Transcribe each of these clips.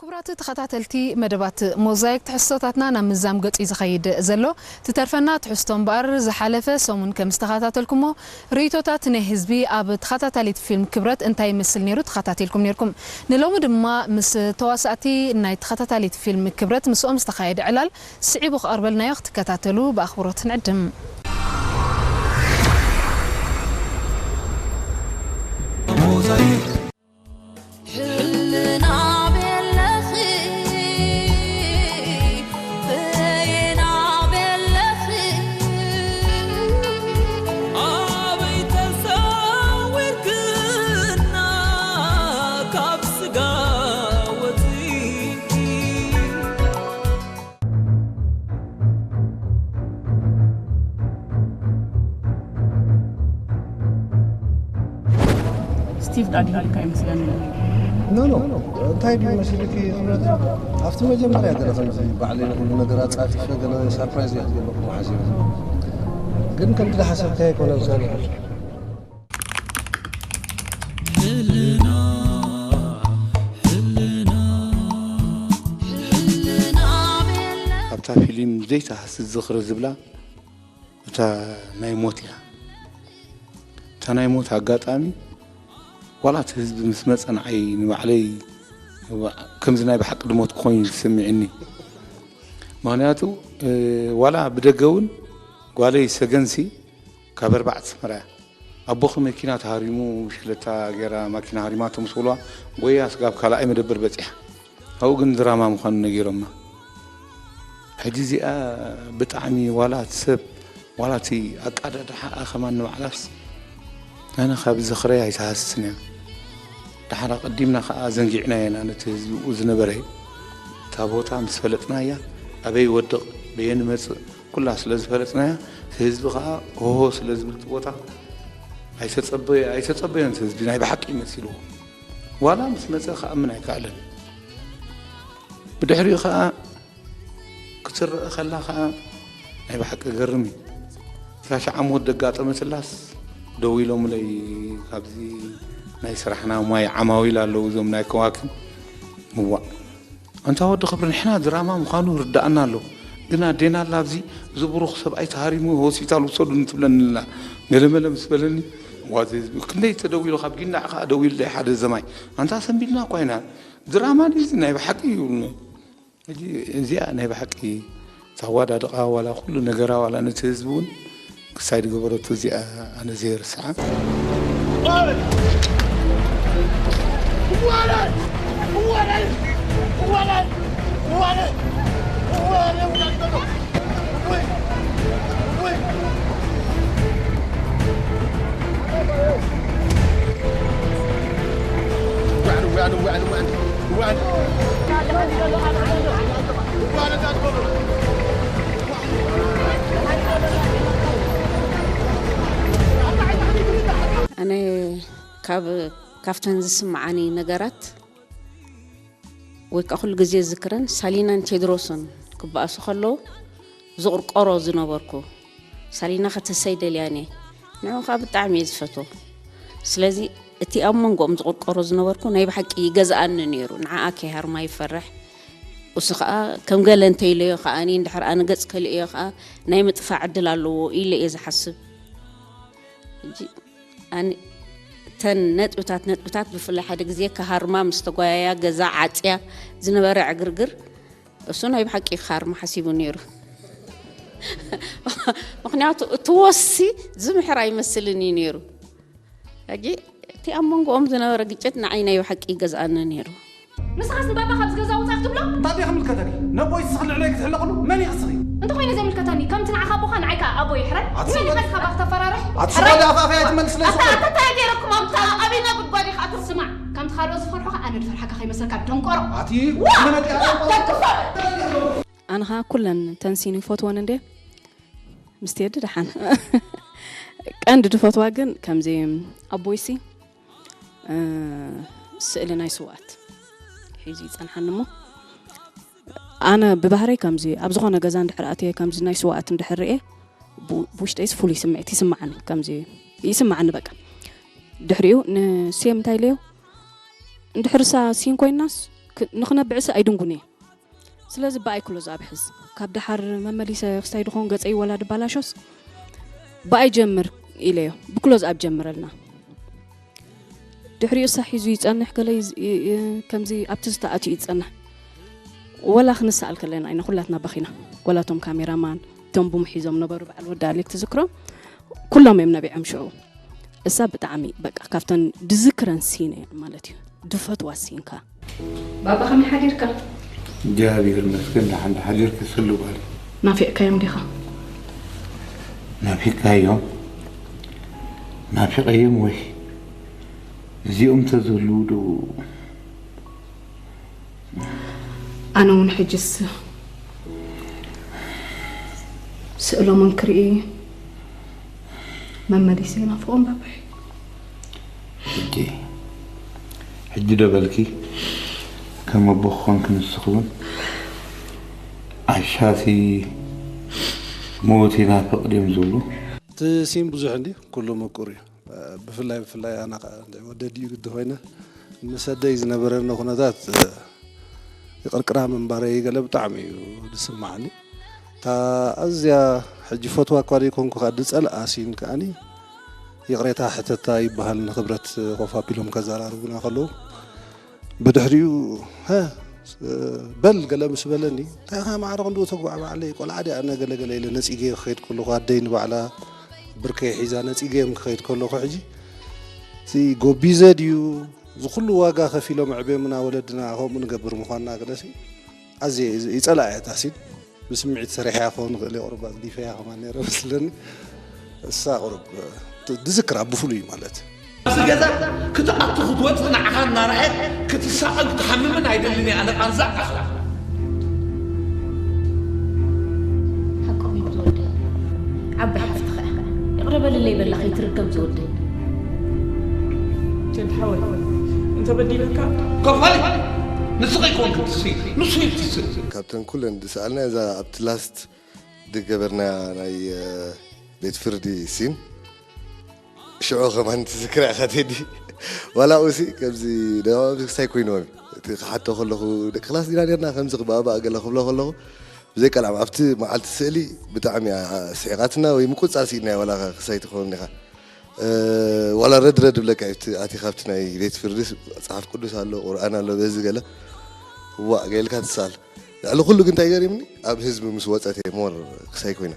ክቡራት ተኸታተልቲ መደባት ሞዛይክ፣ ትሕዝቶታትና ናብ ምዛም ገጹ እዩ ዝኸይድ ዘሎ። ትተርፈና ትሕዝቶ እምበኣር፣ ዝሓለፈ ሰሙን ከም ዝተኸታተልኩሞ፣ ርእይቶታት ናይ ህዝቢ ኣብ ተኸታታሊት ፊልም ክብረት እንታይ ይመስል ነይሩ ተኸታቲልኩም ነይርኩም። ንሎሚ ድማ ምስ ተዋሳእቲ ናይ ተኸታታሊት ፊልም ክብረት ምስኦም ዝተኻየደ ዕላል ስዒቡ ክቐርበልናዮ ክትከታተሉ ብኣኽብሮት ንዕድም። ሕልና ቤለኺ፣ በየና ቤለኺ፣ ኣበይ ተሰዊርክና ካብ ስጋ ወፂእኪ። ስቲቭ ዳዲ ኢልካ ይመስለኒ። ኖ ኖ፣ እንታይ ድዩ መሲልኪ ክብረት? ኣብቲ መጀመርያ ገለ ከምዚ ባዕለይ ንኹሉ ነገር ኣጻፊፈ ገለ ሳርፕራይዝ እያ ክትገብረኩም ሓሲበ። ግን ከምቲ ዝሓሰብካዮ ኣይኮነን ሰሪሑ። ኣብታ ፊልም ዘይትሃስስ ዝኽሪ ዝብላ እታ ናይ ሞት እያ። እታ ናይ ሞት ኣጋጣሚ ዋላ እቲ ህዝቢ ምስ መጸ ንዓይ ንባዕለይ ከምዚ ናይ ብሓቂ ድሞት ክኾይኑ ዝስምዕኒ። ምኽንያቱ ዋላ ብደገ እውን ጓለይ ሰገንሲ ካብ ኣርባዕተ ስመራ እያ። ኣቦኺ መኪና ተሃሪሙ ብሽክለታ ገይራ ማኪና ሃሪማቶ ምስ በልዋ ጎያ ስጋብ ካልኣይ መደበር በጺሓ። ኣብኡ ግን ድራማ ምዃኑ ነጊሮማ። ሕጂ እዚኣ ብጣዕሚ ዋላ እቲ ሰብ ዋላ እቲ ኣቃዳድሓኣ ከማን ንባዕላስ ኣነ ካብ ዝኽረይ ኣይትሃስስን እያ። ደሓር ኣቐዲምና ከኣ ዘንጊዕናዮ ኢና ነቲ ህዝቢ ብኡ ዝነበረ እዩ። እታ ቦታ ምስ ፈለጥናያ ኣበይ ይወድቕ በየን ይመጽእ ኩላ ስለ ዝፈለጥናያ እቲ ህዝቢ ከኣ ሆሆ ስለ ዝብል እቲ ቦታ ኣይተጸበዮ ኣይተጸበዮን እቲ ህዝቢ ናይ ብሓቂ መሲልዎ። ዋላ ምስ መጸ ክኣምን ኣይከኣለን። ብድሕሪኡ ከኣ ክትረአ ከላ ከኣ ናይ ብሓቂ ገርም እዩ። እታ ሸዓ ሞት ደጋጠመትላስ ደዊሎምለይ ካብዚ ናይ ስራሕና ማይ ዓማዊል ኣለዉ እዞም ናይ ከዋክን ምዋእ ኣንታ ወዲ ክብሪ ንሕና ድራማ ምዃኑ ርዳኣና ኣሎ ግን ኣዴና ኣላ ኣብዚ እዚ ብሩኽ ሰብኣይ ተሃሪሙ ሆስፒታል ውሰዱኒ ትብለኒ ኣላ ገለመለ ምስ በለኒ ዋዘ ህዝቢ ክንደይ ተደዊሉ ካብ ጊንዳዕ ከዓ ደዊሉለይ ሓደ ዘማይ ኣንታ ሰንቢድና እኳ ኢና ድራማ ድዩ እዚ ናይ ብሓቂ ይብሉኒ ሕጂ እዚኣ ናይ ብሓቂ ታዋዳድቓ ዋላ ኩሉ ነገራ ዋላ ነቲ ህዝቢ እውን ክሳይ ዝገበረቱ እዚኣ ኣነ ዘይርስዓ ኣነ ካብ ካብተን ዝስምዓኒ ነገራት ወይ ከዓ ኩሉ ግዜ ዝክረን ሳሊናን ቴድሮስን ክበኣሱ ከለዉ ዝቕርቆሮ ዝነበርኩ ሳሊና ከተሰይ ደልያን እየ ንዑ ከዓ ብጣዕሚ እየ ዝፈትዎ ስለዚ እቲ ኣብ መንጎኦም ዝቕርቆሮ ዝነበርኩ ናይ ብሓቂ ይገዝኣኒ ነይሩ ንዓኣ ከይሃርማ ይፈርሕ እሱ ከዓ ከም ገለ እንተኢለዮ ከዓ እንድሕር ኣነ ገፅ ከልእዮ ከዓ ናይ ምጥፋእ ዕድል ኣለዎ ኢለ እየ ዝሓስብ ሕጂ ኣነ እተን ነጥብታት ነጥብታት ብፍላይ ሓደ ግዜ ክሃርማ ምስ ተጓያያ ገዛ ዓፅያ ዝነበረ ዕግርግር እሱ ናይ ብሓቂ ክሃርማ ሓሲቡ ነይሩ ምክንያቱ እቲ ወሲ ዝምሕር ኣይመስልን እዩ ነይሩ ሕጂ እቲ ኣብ መንጎኦም ዝነበረ ግጭት ንዓይ ናይ ብሓቂ ይገዝኣኒ ነይሩ ንስኻስ ንባባ ካብዚ ገዛ ውፃእ ክትብሎ እንታይ ድየ ክምልከተኒ ነቦይ ዝስኽልዕለይ ክትሕለቕሉ መን ይኽስኺ እንተኾይነ ዘይምልከተኒ ከምቲ ንዓኻ ኣቦኻ ንዓይ ከዓ ኣቦ ይሕረድ ኣቲ መን ኢኻ ዝኻባ ክተፈራርሕ ኣቲ ሕራይ ሰባዳ ኣፋፍያ ኣይትመልስለይ ኣታ ዝኾነ ኣታ እንታይ ገይረኩም ኣምታ ኣበይና ጉድጓድ ኢኻ ኣትር ስማዕ ከምቲ ካልኦ ዝፈርሖ ከዓ ኣነ ዝፈርሓካ ከይመስለካ ደንቆሮ ኣቲ ዋ! መነጢያ ደንቆሮ ተግፋ ኣነ ከዓ ኩለን ተንሲን ይፈትወን እንዴ ምስ ቴዲ ደሓን ቀንዲ ድፈትዋ ግን ከምዚ ኣቦይሲ ስእሊ ናይ ስውኣት ሒዙ ይፀንሓኒ እሞ ኣነ ብባህረይ ከምዚ ኣብ ዝኾነ ገዛ እንድሕር ኣትየ ከምዚ ናይ ስውኣት እንድሕር ርኤ ብውሽጠይስ ፍሉይ ስምዒት ይስምዓኒ ከምዚ ይስምዓኒ በቃ ድሕሪኡ ንሴም እንታይ ኢለዮ እንድሕርሳ ሲን ኮይናስ ክ- ንኽነብዕሲ ኣይድንጉን እየ። ስለዚ ብኣይ ክሎዝ ኣብ ሕዝ፣ ካብ ደሓር መመሊሰ ክስታይ ድኾን ገጸይ ወላ ድባላሾስ ብኣይ ጀምር ኢለዮ። ብክሎዝ ኣብ ጀምረልና። ድሕሪኡ እሳ ሒዙ ይጸንሕ፣ ገለ ይዝ- ይ- ይ- ከምዚ ኣብ ትዝታ ኣትዩ ይጸንሕ። ወላ ክንሰኣል ከለና ኢና ኩላትና በኺና። ወላ እቶም ካሜራማን፣ እቶም ቡም ሒዞም ነበሩ፣ በዓል ወዲ ኣሌክ ትዝክሮም፣ ኩሎም እዮም ነቢዖም ሽዑ። እሳ ብጣዕሚ በቃ ካብተን ድዝክረን ሲን እየን ማለት እዩ። ድፈትዋ ሲንካ። ባባ ከመይ ሓዲርካ? እግዚኣብሔር ይመስገን፣ ደሓን ሓዲርኪ ስሉ ጓል። ናፊቕካዮም ዲኻ? ናፊቕካዮም? ናፊቐዮም ወይ? እዚኦም ተዝህልዉ ዶ? ኣነ እውን ሕጅስ ስእሎም እንክርኢ መመሊሰ ይናፍቖም ባባይ። ሕጂ ሕጂ ዶ በልኪ? ከም ኣቦ ክኾንኪ ንስኺ እውን ዓሻሲ ሞት ይናፍቕ ድዮም ዝብሉ? እቲ ሲን ብዙሕ እንዲ ኩሉ ምቁር እዩ። ብፍላይ ብፍላይ ኣነ ከዓ እንደ ወደዲኡ ግዲ ኮይነ ምስ ኣደይ ዝነበረኒ ኩነታት ይቕርቅራ ምንባረይ ገለ ብጣዕሚ እዩ ዝስማዓኒ። እታ ኣዝያ ሕጂ ፈትዋ እኳ ዘይኮንኩ ከዓ ዝፀልኣ ሲን ከዓኒ ይቕሬታ ሕተታ ይበሃል ንክብረት ኮፍ ኣቢሎም ከዘራርቡና ከለዉ ብድሕሪኡ "ሀ፣ በል" ገለ ምስ በለኒ፣ "እንታይ ኢኻ ማዕረ ክንድኡ ተጉባዕባዕለይ? ቆልዓ ድየ ኣነ?" ገለ ገለ ኢለ ነጺገዮ ክኸይድ ከለኹ፣ ኣደይ ንባዕላ ብርከይ ሒዛ ነጺገዮም ክኸይድ ከለኹ፣ ሕጂ እቲ ጎቢዘ ድዩ? እዚ ኩሉ ዋጋ ከፊሎም ኣዕብዮምና ወለድና፣ ከምኡ ንገብር ምዃንና ገለሲ ኣዝየ ይጸልኣ እየ እታ ሲን። ብስምዒት ሰሪሐያ ክኸውን ይኽእል እየ፣ ቁሩብ ኣጽዲፈያ ከማን ነይረ መስለኒ። እሳ ቁሩብ ት- ድዝክራ ብፍሉይ ማለት። ኣብዚ ገዛ ክትኣቱ ክትወጽእ ንዓኻ እናረኣየት ክትሳቐን ክትሓምምን ኣይደልን እየ ኣነ ቃንዛ ዓኽ። ሓቆም እዮም ዝወደይ። ዓባይ ሓፍትኻ ኢኻ። ይቕረ በልለይ በላ ከይትርገም ዝወደይ። ጀድ ሓወይ እንተ በዲለካ ከፋሊ ንስኺ ኮንክ ትሲ ንሱ ይትስል ካብተን ኩለን ዝሰኣልና እዛ ኣብቲ ላስት ዝገበርና ናይ ቤት ፍርዲ ሲን ሽዑ ከማን ትዝክራ ኢኻ ቴዲ። ዋላ ኡሲ ከምዚ ደማም ክሳይ ኮይንዎም እቲ ክሓቶ ከለኹ ደቂ ክላስ ዲና ነርና ከምዚ ክባባእ ገለ ክብሎ ከለኹ ብዘይ ቀልዓም ኣብቲ መዓልቲ ስእሊ ብጣዕሚ እያ ስሒቓትና ወይ ምቁፅፃር ስኢልና ዋላ ክሳይ ትኸውን ኢኻ። ዋላ ረድ ረድ ብለካ እዩ እቲ ኣቲ ካብቲ ናይ ቤት ፍርድስ መፅሓፍ ቅዱስ ኣሎ ቁርኣን ኣሎ በዚ ገለ ዋእ ገይልካ ትሳል። ልዕሊ ኩሉ ግን እንታይ ገሪምኒ ኣብ ህዝቢ ምስ ወፀት እየ ሞር ክሳይ ኮይና።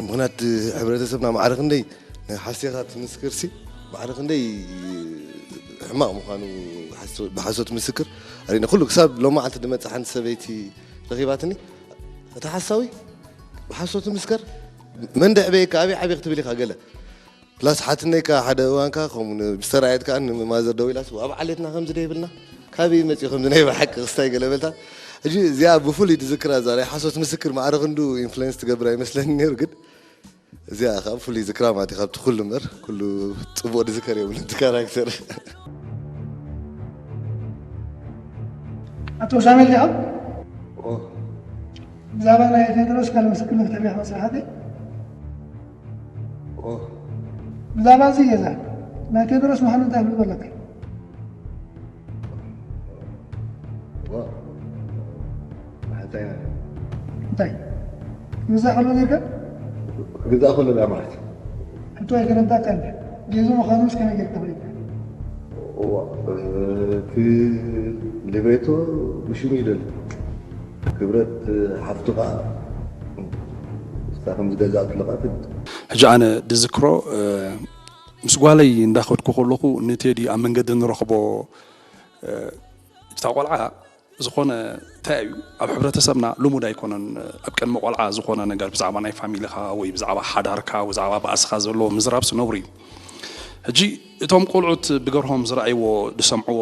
ምኽንያት ሕብረተሰብና ማዕረ ክንደይ ናይ ሓሴኻ ትምስክርሲ ማዕረ ክንደይ ሕማቕ ምዃኑ ብሓሶት ምስክር ኣሪና ኩሉ ክሳብ ሎማዓልቲ ድመፅእ ሓንቲ ሰበይቲ ረኺባትኒ እቲ ሓሳዊ ብሓሶት ምስከር መን ደዕበየካ ኣበይ ዓብየ ክትብል ኢኻ ገለ ፕላስ ሓትነይካ ሓደ እዋንካ ከምኡ ብዝተረኣየት ከዓ ንማዘር ደዊላስ ኣብ ዓሌትና ከምዚ ደ ይብልና ካበይ መፅኡ ከምዚ ናይ ብሓቂ ክስታይ ገለ በልታ ሕጂ እዚኣ ብፍሉይ ድዝክራ እዛ ናይ ሓሶት ምስክር ማዕረ ክንዱ ኢንፍሉንስ ትገብር ኣይመስለኒ ነይሩ ግን እዚኣ ከዓ ብፍሉይ ዝክራ ማለት እዩ ካብቲ ኩሉ እምበር ኩሉ ፅቡቅ ድዝከር የብሉን እቲ ካራክተር ኣቶ ሳሜል ዲኻ? ብዛዕባ ናይ ቴድሮስ ካልእ ምስክርነት ከመይ ክበፅሓ ብዛዕባ እዚ ገዛ ናይ ቴድሮስ ምዃኑ እንታይ ፍልጦ ኣለካ? እንታይ ግዛእ ከሎ ጌርካ? ግዛእ ከሎ ዳ ማለት ሕቶ ኣይተረዳእካ እንደ ጌዙ ምዃኑ ምስ ከመይ ጌርካ ፈሊጥካ? እዋ፣ እቲ ሊብሬቶ ብሽሙ ይደሊ ክብረት ሓፍቱ ከዓ እሳ ከም ዝገዛእ ትለቃትል ሕጂ ኣነ ድዝክሮ ምስ ጓለይ እንዳኸድኩ ከለኹ ንቴዲ ኣብ መንገዲ ንረኽቦ እታ ቆልዓ ዝኾነ እንታይ እዩ ኣብ ሕብረተሰብና ልሙድ ኣይኮነን ኣብ ቅድሚ ቆልዓ ዝኾነ ነገር ብዛዕባ ናይ ፋሚሊኻ ወይ ብዛዕባ ሓዳርካ ብዛዕባ ባእስኻ ዘለዎ ምዝራብስ ነውሪ እዩ ሕጂ እቶም ቆልዑት ብገርሆም ዝረኣይዎ ዝሰምዕዎ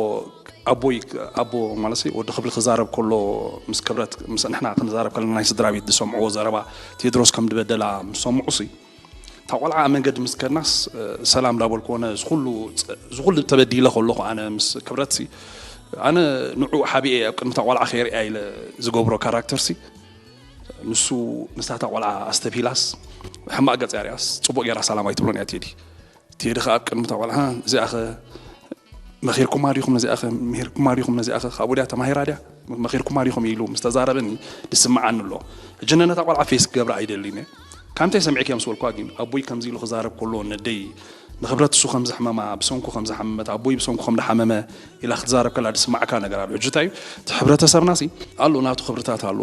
ኣቦይ ኣቦ ማለት ወዲ ክብሊ ክዛረብ ከሎ ምስ ክብረት ምስ ንሕና ክንዛረብ ከለና ናይ ስድራ ቤት ዝሰምዕዎ ዘረባ ቴድሮስ ከም ድበደላ ምስ ሰምዑ ሲ እታ ቆልዓ ኣብ መንገዲ ምስ ከድናስ ሰላም ዳበልክዎ ነ ዝኩሉ ተበዲለ ከለኹ ኣነ ምስ ክብረት ሲ ኣነ ንዑ ሓቢኤ ኣብ ቅድሚ እታ ቆልዓ ከይሪኣ ኢለ ዝገብሮ ካራክተር ሲ ንሱ ምስታ እታ ቆልዓ ኣስተብሂላስ ሕማቕ ገጽ ያሪኣስ ጽቡቕ ገይራ ሰላም ኣይትብሎን እያ ቴዲ ቴዲ ከኣ ኣብ ቅድሚ እታ ቆልዓ እዚኣ ኸ መኺርኩማ ዲኹም ነዚኣ ኸ መኺርኩማ ዲኹም ነዚኣ ኸ ካብኡ ድያ ተማሂራ ድያ መኺርኩማ ዲኹም ኢሉ ምስ ተዛረበኒ ዝስምዓኒ ኣሎ። ሕጂ ነታ ቆልዓ ፌስ ክገብራ ኣይደልን እየ። ካብተይ ሰሚዕክያ ምስ በልኩዋ ግን ኣቦይ ከምዚ ኢሉ ክዛረብ ከሎ ነደይ ንኽብረት እሱ ከም ዘሕመማ ብሰንኩ ከም ዝሓመመት ኣቦይ ብሰንኩ ከም ዝሓመመ ኢላ ክትዛረብ ከላ ዝስማዕካ ነገር ኣሎ። ሕጂ እንታይ እዩ እቲ ሕብረተሰብና ሲ ኣሎ ናቱ ክብርታት ኣሎ።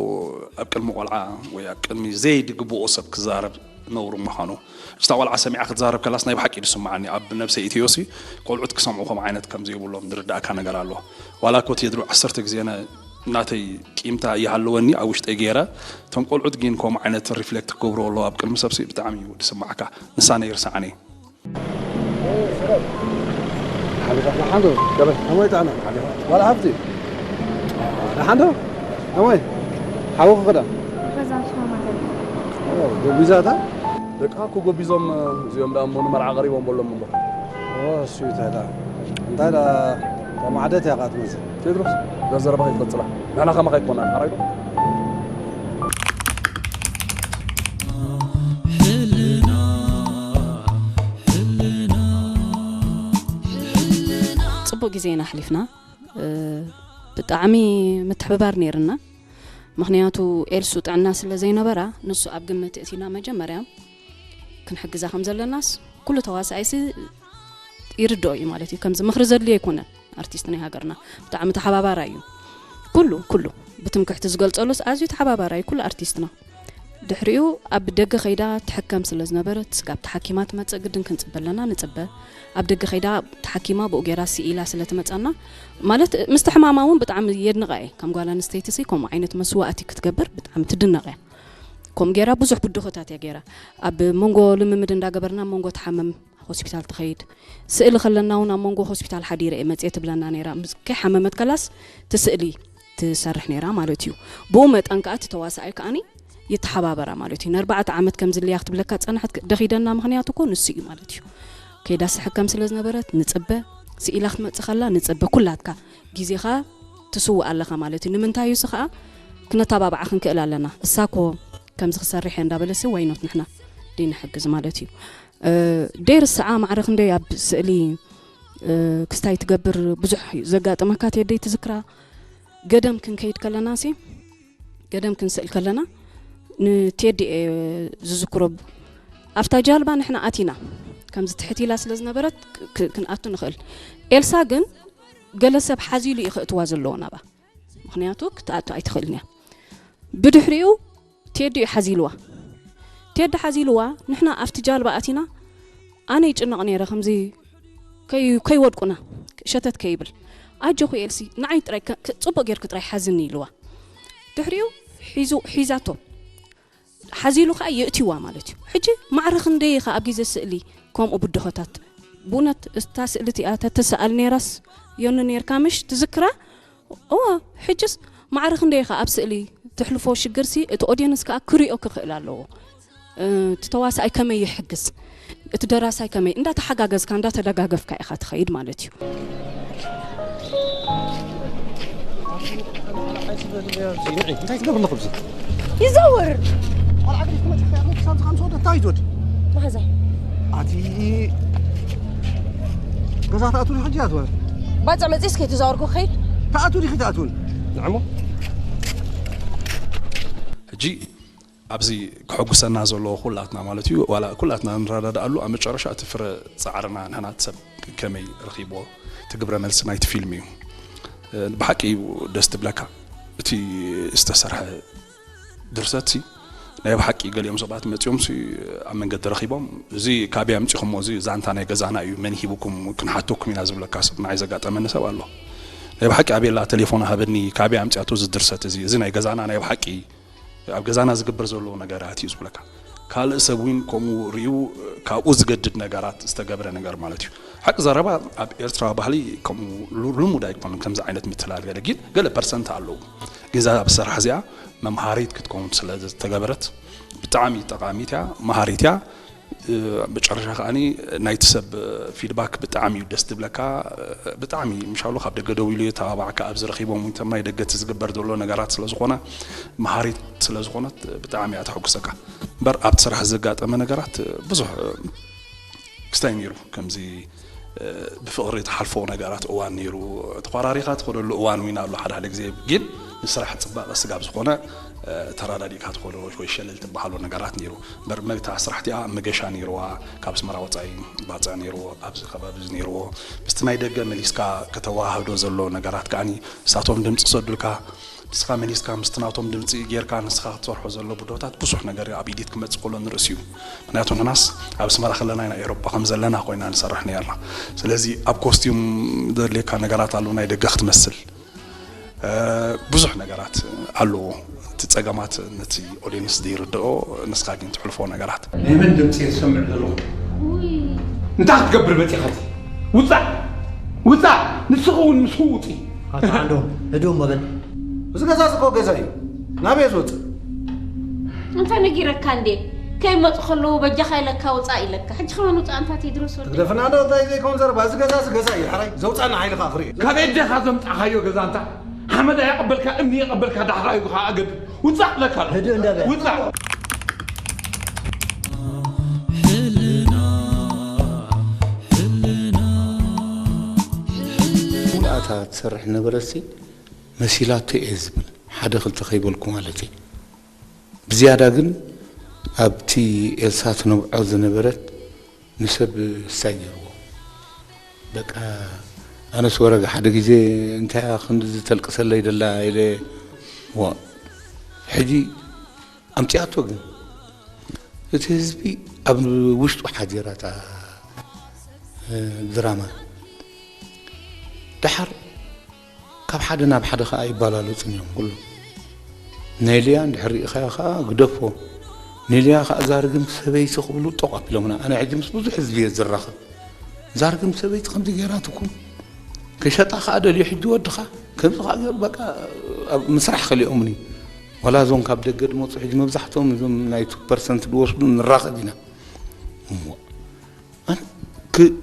ኣብ ቅድሚ ቆልዓ ወይ ኣብ ቅድሚ ዘይድግብኦ ሰብ ክዛረብ ነውሪ ምዃኑ እታ ቆልዓ ሰሚዓ ክትዛረብ ከላስ ናይ ብሓቂ እዩ ዝስምዓኒ። ኣብ ነብሰይ ኢትዮ ሲ ቆልዑት ክሰምዑ ከም ዓይነት ከም ዘይብሎም ዝርዳእካ ነገር ኣሎ። ዋላ እኮ ቴድሮ ዓሰርተ ግዜ ነ- ናተይ ቂምታ ይሃለወኒ ኣብ ውሽጠይ ገይረ እቶም ቆልዑት ግን ከምኡ ዓይነት ሪፍሌክት ክገብሩ ኣለዉ ኣብ ቅድሚ ሰብሲ ብጣዕሚ እዩ ዝስማዕካ። ንሳ ነይርሳዕኒ። ሓሊፋ ደሓን ዶ? ገበል ከመይ ጥዕና? ሓሊፋ ዋላ ሃብቲ ደሓን ዶ? ከመይ ሓወኹ ክዳ ገዛ ሽማማተል። ጎቢዛታ ደቅኻ እኮ ጎቢዞም እዚኦም ደኣ እሞ ንመርዓ ቀሪቦም በሎም እምበር። እሱ ይታዳ እንታይ ደኣ ማዕደት ያቃት መስ ቴድሮስ እዛ ዘረባ ከይትቐጽላ ንሕና ከማኻ ኣይኮናን ሓራይ ዶ? ጽቡቕ ግዜ ኢና ኣሕሊፍና። ብጣዕሚ ምትሕብባር ነይርና። ምኽንያቱ ኤልሱ ጥዕና ስለ ዘይነበራ ንሱ ኣብ ግምት እቲና መጀመርያ ክንሕግዛ ከም ዘለናስ ኩሉ ተዋሳኣይሲ ይርድኦ እዩ ማለት እዩ። ከምዚ ምኽሪ ዘድልዮ ኣይኮነን። ኣርቲስት ናይ ሃገርና ብጣዕሚ ተሓባባራይ እዩ። ኩሉ ኩሉ ብትምክሕቲ ዝገልጸሉስ ኣዝዩ ተሓባባራይ ኩሉ ኣርቲስትና። ድሕሪኡ ኣብ ደገ ከይዳ ትሕከም ስለ ዝነበረት ስጋብ ተሓኪማ ትመጽእ ግድን ክንጽበ ኣለና ንጽበ። ኣብ ደገ ከይዳ ተሓኪማ ብኡ ገይራ ስኢላ ስለ ትመጻና ማለት ምስቲ ሕማማ እውን ብጣዕሚ የድንቓ እየ። ከም ጓል ኣንስተይቲ ሲ ከምኡ ዓይነት መስዋእቲ ክትገብር ብጣዕሚ ትድነቕ እያ። ከምኡ ገይራ ብዙሕ ብድሆታት እያ ገይራ። ኣብ መንጎ ልምምድ እንዳገበርና ኣብ መንጎ ትሓምም ሆስፒታል ትኸይድ። ስእሊ ከለና እውን ኣብ መንጎ ሆስፒታል ሓዲረ እየ መፅየ ትብለና ነይራ። ምስ- ከይሓመመት ከላስ ትስእሊ ትሰርሕ ነይራ ማለት እዩ። ብኡ መጠን ከዓ እቲ ተዋሳኣይ ከዓኒ ይተሓባበራ ማለት እዩ። ንኣርባዕተ ዓመት ከም ዝልያ ክትብለካ ዝፀንሐት ደኺደና ምኽንያት እኮ ንሱ እዩ ማለት እዩ። ከይዳ ስሕከም ስለ ዝነበረት ንፅበ፣ ስኢላ ክትመፅእ ከላ ንፅበ፣ ኩላትካ ግዜኻ ትስውእ ኣለኻ ማለት እዩ። ንምንታይ እዩ ከዓ ክነተባብዓ ክንክእል ኣለና። እሳ ኮ ከምዚ ክሰርሕ እየ እንዳበለሲ ዋይኖት ንሕና ደይ ንሕግዝ ማለት እዩ። ደይ ርስዓ ማዕረ ክንደይ ኣብ ስእሊ ክስታይ ትገብር ብዙሕ ዘጋጥመካ ቴደይ ትዝክራ። ገደም ክንከይድ ከለና ሲ ገደም ክንስእል ከለና ንቴዲ እየ ዝዝክሮ። ኣብታ ጃልባ ንሕና ኣቲና ከምዚ ትሕት ኢላ ስለ ዝነበረት ክ- ክንኣቱ ንኽእል። ኤልሳ ግን ገለ ሰብ ሓዚሉ እዩ ክእትዋ ዘለዎ ናባ። ምኽንያቱ ክትኣቱ ኣይትኽእልን እያ። ብድሕሪኡ ቴዲ እዩ ሓዚልዋ። ቴዲ ሓዚልዋ ንሕና ኣብቲ ጃልባ ኣቲና ኣነ ይጭነቕ ነይረ ከምዚ ከይ- ከይወድቁና ሸተት ከይብል ኣጆኹ ኤልሲ ንዓይ ጥራይ ከ- ከ- ጽቡቕ ጌርኪ ጥራይ ሓዝኒ ኢልዋ። ድሕሪኡ ሒዙ ሒዛቶ ሓዚሉ ከዓ የእትዋ ማለት እዩ። ሕጂ ማዕረ ክንደይ ኢኻ ኣብ ግዜ ስእሊ ከምኡ ብድሆታት ብእውነት እታ ስእሊ እቲኣ ተተሰኣል ነይራስ የኑ ነይርካ ምሽ ትዝክራ? እዋ ሕጅስ ማዕረ ክንደይ ኢኻ ኣብ ስእሊ ትሕልፎ ሽግርሲ እቲ ኦድየንስ ከዓ ክሪኦ ክኽእል ኣለዎ። እቲ ተዋሳኣይ ከመይ ይሕግዝ፣ እቲ ደራሳይ ከመይ እንዳተሓጋገዝካ እንዳተደጋገፍካ ኢኻ ትኸይድ ማለት እዩ። እንታይ ትገብር ኣለኹ ኣብዚ? ይዘውር። ቆልዓ ገዲፍኩም መጺእካ ኢኹም ክሳብ ዝኻም ሰወደ እንታይ ይዞድ? ማሕዛ። ኣቲ ገዛ ትኣቱ ዲኺ ሕጂ ኣትወ? ባጽዕ መጺእስ ከይተዛወርኩ ክኸይድ? ትኣቱ ዲኺ ትኣትውን? ንዕሞ። ሕጂ ኣብዚ ክሕጉሰና ዘለዎ ኩላትና ማለት እዩ ዋላ ኩላትና ንረዳድኣሉ ኣብ መጨረሻ እቲ ፍረ ፃዕርና ንሕና እቲ ሰብ ከመይ ረኺብዎ እቲ ግብረ መልሲ ናይቲ ፊልም እዩ። ብሓቂ እዩ ደስ ትብለካ እቲ ዝተሰርሐ ድርሰት ሲ ናይ ብሓቂ ገሊኦም ሰባት መፂኦም ሲ ኣብ መንገዲ ረኺቦም እዚ ካበይ ኣምፂኹሞ እዚ ዛንታ ናይ ገዛና እዩ መን ሂብኩም ክንሓተኩም ኢና ዝብለካ ሰብ ንዓይ ዘጋጠመኒ ሰብ ኣሎ። ናይ ብሓቂ ኣቤላ ቴሌፎን ሃበኒ ካበይ ኣምፅኣቶ እዚ ድርሰት እዚ እዚ ናይ ገዛና ናይ ብሓቂ ኣብ ገዛና ዝግበር ዘሎ ነገራት እዩ ዝብለካ። ካልእ ሰብ እውን ከምኡ ርእዩ ካብኡ ዝገድድ ነገራት ዝተገብረ ነገር ማለት እዩ። ሓቂ ዘረባ ኣብ ኤርትራ ባህሊ ከምኡ ሉ- ልሙድ ኣይኮነን ከምዚ ዓይነት ምትላል ገለ ግን ገለ ፐርሰንት ኣለዉ። ግን እዛ ኣብ ስራሕ እዚኣ መምሃሪት ክትከውን ስለ ዝተገበረት ብጣዕሚ ጠቃሚት እያ፣ መሃሪት እያ። መጨረሻ ከዓኒ ናይቲ ሰብ ፊድባክ ብጣዕሚ እዩ ደስ ዝብለካ። ብጣዕሚ ምሻሉ ካብ ደገ ደው ኢሉ የተባባዕካ ኣብዚ ረኺቦም ዊንተር ናይ ደገ እቲ ዝግበር ዘሎ ነገራት ስለዝኾነ መሃሪት ስለዝኾነት ብጣዕሚ እያ ተሐጉሰካ። እምበር ኣብቲ ስራሕ ዘጋጠመ ነገራት ብዙሕ ክስታይ ነይሩ ከምዚ ብፍቕሪ ትሓልፎ ነገራት እዋን ነይሩ። ተኾራሪኻ ትኸደሉ እዋን እውን ኣሎ። ሓደ ሓደ ግዜ ግን ንስራሕ ፅባቐ ስጋብ ዝኾነ ተራዳዲእካ ትኸዶ ወይ ሸለል ትበሃሎ ነገራት ነይሩ። እምበር መግታ ስራሕ እቲኣ መገሻ ነይርዋ። ካብ ኣስመራ ወፃኢ ባፅዕ ነይርዎ፣ ኣብዚ ከባቢ እዚ ነይርዎ። ምስቲ ናይ ደገ መሊስካ ከተወሃህዶ ዘሎ ነገራት ከዓኒ ንሳቶም ድምፂ ሰዱልካ፣ ንስኻ መሊስካ ምስቲ ናቶም ድምፂ ጌርካ ንስኻ ክትሰርሖ ዘሎ ብዶታት ብዙሕ ነገር ኣብ ኢዲት ክመፅእ ከሎ ንርእስ እዩ። ምክንያቱ ንሕናስ ኣብ ኣስመራ ከለና ኢና ኤሮጳ ከም ዘለና ኮይና ንሰርሕ ነርና። ስለዚ ኣብ ኮስቲዩም ዘድልየካ ነገራት ኣሎ፣ ናይ ደገ ክትመስል ብዙሕ ነገራት ኣለዎ። እቲ ጸገማት ነቲ ኦድየንስ ዘይርድኦ ንስኻ ግን ትሕልፎ ነገራት። ናይ መን ድምፂ እየ ዝሰምዕ ዘለኹ? እንታይ ክትገብር መፂኻ? ውፃእ! ውፃእ! ንስኺ እውን ምስኡ ውፂ! ኣቶ ዓንዶም፣ ህድእ እሞ በል። እዚ ገዛ እዚ እኮ ገዛ እዩ። ናበይ እየ ዝወፅእ? እንታይ ነጊረካ እንዴ? ከይመፁ ከለዉ በጃኻ ኢለካ ውፃእ ኢለካ። ሕጂ ከማን ውፃእ እንታ ቴድሮስ ወደይ። ትግደፍና ዶ እንታይ ዘይከውን ዘረባ? እዚ ገዛ እዚ ገዛ እዩ። ሕራይ ዘውፃና ሓይልኻ ክርኢ። ካብ ኤደኻ ዘምፃኻዮ ገዛ እንታ ሓመድ ኣየቐበልካ እምኒ የቐበልካ ዳሕራዩ ከዓ ኣገድ ውፃእ ለካ ኣሎ። ህድእ እንዳበል። ውፃእ። ሙሉኣታ ትሰርሕ ነበረሲ መሲላቶ እየ ዝብል ሓደ ክልተ ከይበልኩ ማለት እዩ። ብዝያዳ ግን ኣብቲ ኤልሳ ትነብዖ ዝነበረት ንሰብ ስታይ ገይርዎ። በቃ ኣነስ ወረጋ ሓደ ግዜ እንታይ እያ ክንዲ ዝተልቅሰለይ ደላ ኢለ ዋ ሕጂ ኣምፂኣቶ ግን እቲ ህዝቢ ኣብ ውሽጡ ሓዲራታ ድራማ ደሓር ካብ ሓደ ናብ ሓደ ከዓ ይባላለፁን እዮም ኩሉ ናይ ሊያ እንድሕር ርኢኻዮ ከዓ ግደፎ ንሊያ ከዓ ዛርግም ሰበይቲ ክብሉ ጠቋ ቢሎምና ኣነ ሕጂ ምስ ብዙሕ ህዝቢ እየ ዝራኸብ ዛርግም ሰበይቲ ከምዚ ገይራትኩም ክሸጣ ከዓ ደልዩ ሕጂ ወድኻ ከምዚ ከዓ ገይሩ በቃ ኣብ ምስራሕ ከሊኦምኒ ዋላ እዞም ካብ ደገ ድመፁ ሕጂ መብዛሕትኦም እዞም ናይ ቱ ፐርሰንት ዝወስዱ ንራኸብ ኢና እሞ ኣነ ክ-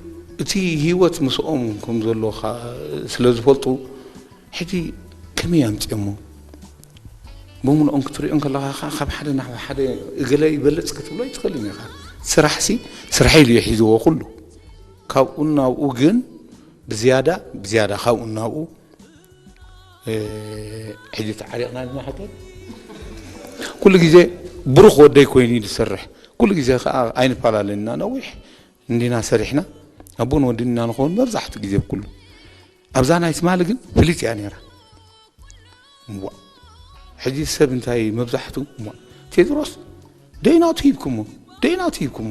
እቲ ህይወት ምስኦም ከም ዘሎ ኻ- ስለ ዝፈልጡ ሕጂ ከመይ ኣምፅኦሞ ብምልኦም ክትሪኦ ከለኻ ኸዓ ካብ ሓደ ናብ ሓደ እገለ ይበልፅ ክትብሎ ኣይትኽእልን ኢኻ ስራሕ ሲ ስራሕ ኢሉ እዩ ሒዝዎ ኩሉ ካብኡ ናብኡ ግን ብዝያዳ ብዝያዳ ካብኡ ናብኡ ሕጂ ተዓሪቕና ዲና ሓቀይ ኩሉ ግዜ ብሩኽ ወደይ ኮይኑ እዩ ዝሰርሕ ኩሉ ግዜ ከዓ ኣይንፈላለን ኢና ነዊሕ እንዲና ሰሪሕና ኣቦን ወድን ኢና ንኸውን መብዛሕትኡ ግዜ ብኩሉ ኣብዛ ናይ ትማሊ ግን ፍልጥ እያ ነይራ እዋ ሕጂ ሰብ እንታይ መብዛሕትኡ እዋ ቴድሮስ ደይናቱ ሂብኩሞ ደይናቱ ሂብኩሞ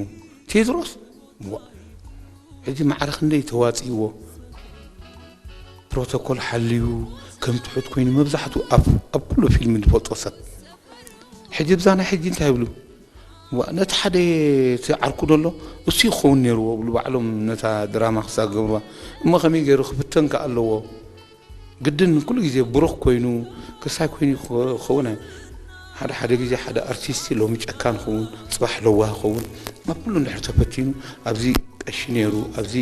ቴድሮስ እዋ ሕጂ ማዕረ ክንደይ ተዋፂእዎ ፕሮቶኮል ሓልዩ ከም ትሑት ኮይኑ መብዛሕትኡ ኣብ ኣብ ኩሉ ፊልም ዝፈልጦ ሰብ ሕጂ ብዛ ናይ ሕጂ እንታይ ይብሉ ዋ ነቲ ሓደ እቲ ዓርኩ ደሎ እሱ ይኸውን ነይርዎ ብሉ ባዕሎም ነታ ድራማ ክሳብ ገብርዋ እሞ ከመይ ገይሩ ክፍተን ከ ኣለዎ ግድን ኩሉ ግዜ ብሩኽ ኮይኑ ክሳይ ኮይኑ ክኸውን ሓደ ሓደ ግዜ ሓደ ኣርቲስት ሎሚ ጨካን ክኸውን ፅባሕ ለዋህ ክኸውን ኣብ ኩሉ እንድሕር ተፈቲኑ ኣብዚ ቀሺ ነይሩ ኣብዚ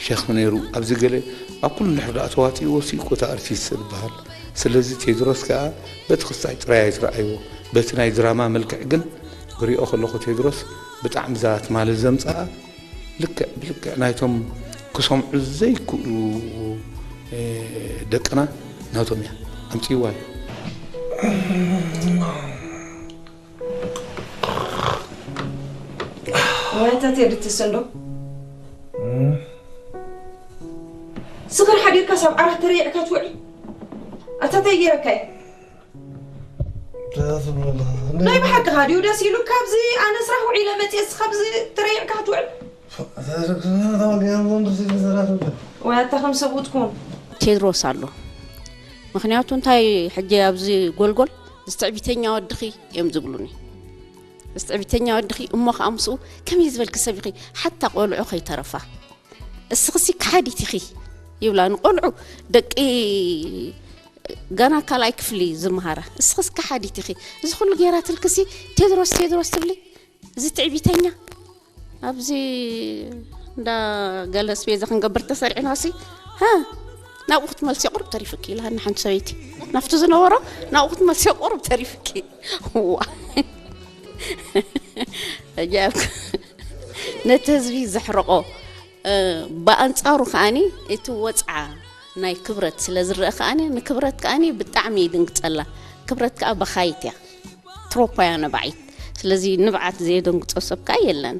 ሸኽ ነይሩ ኣብዚ ገለ ኣብ ኩሉ እንድሕር ደኣ ተዋፂእዎ ሲ እኮ እቲ ኣርቲስት ዝበሃል ስለዚ ቴድሮስ ከዓ በቲ ክሳይ ጥራይ ኣይትረኣይዎ በቲ ናይ ድራማ መልክዕ ግን ክሪኦ ከለኹ ቴድሮስ ብጣዕሚ እዛ ትማሊ ዘምፀኣ ልክዕ ብልክዕ ናይቶም ክሰምዑ ዘይክእሉ ደቅና ናቶም እያ ኣምፅእዋ እዩ ወይታ ቴዲ ትስንዶ ስኽር ሓዲርካ ሳብ ዓራት ተረይዕካ ትውዕል ኣታ ታይ ገይረካ እዩ ናይ ብሓቅኻ ድዩ ደስ ኢሉ ካብዚ ኣነ ስራሕ ውዒለ መፅየ እስኻ ብዚ ተረይዕካ ክትውዕል ወይ ኣታ ከም ሰብኡት ኩን ቴድሮስ ኣሎ ምኽንያቱ እንታይ ሕጂ ኣብዚ ጎልጎል እዚ ትዕቢተኛ ወድኺ እዮም ዝብሉኒ እዚ ትዕቢተኛ ወድኺ እሞ ከዓ ምስኡ ከመይ ዝበልኪ ሰብ ኢኺ ሓታ ቆልዑ ከይተረፋ እስኽሲ ከሓዲት ኢኺ ይብላ ንቆልዑ ደቂ ገና ካልኣይ ክፍሊ ዝመሃራ እስኽስ ከሓዲት ኢኺ እዚ ኩሉ ጌራትልክሲ ቴድሮስ ቴድሮስ ትብሊ እዚ ትዕቢተኛ ኣብዚ እንዳ ገለ ስቤዛ ክንገብር ተሰሪዕናሲ ሃ ናብኡ ክትመልሲ ቁሩብ ተሪፍኪ ኢላሃኒ ሓንቲ ሰበይቲ ናብቲ ዝነበሮ ናብኡ ክትመልሲ ቁሩብ ተሪፍኪ ዋ ነቲ ህዝቢ ዘሕረቆ ብኣንጻሩ ከኣኒ እቲ ወጽዓ ናይ ክብረት ስለ ዝረአ ከኣኒ ንክብረት ከኣኒ ብጣዕሚ ይድንግጸላ። ክብረት ከኣ በኻይት እያ፣ ትሮፓ እያ ነባዒት። ስለዚ ንብዓት ዘየደንግጾ ሰብ ከኣ የለን።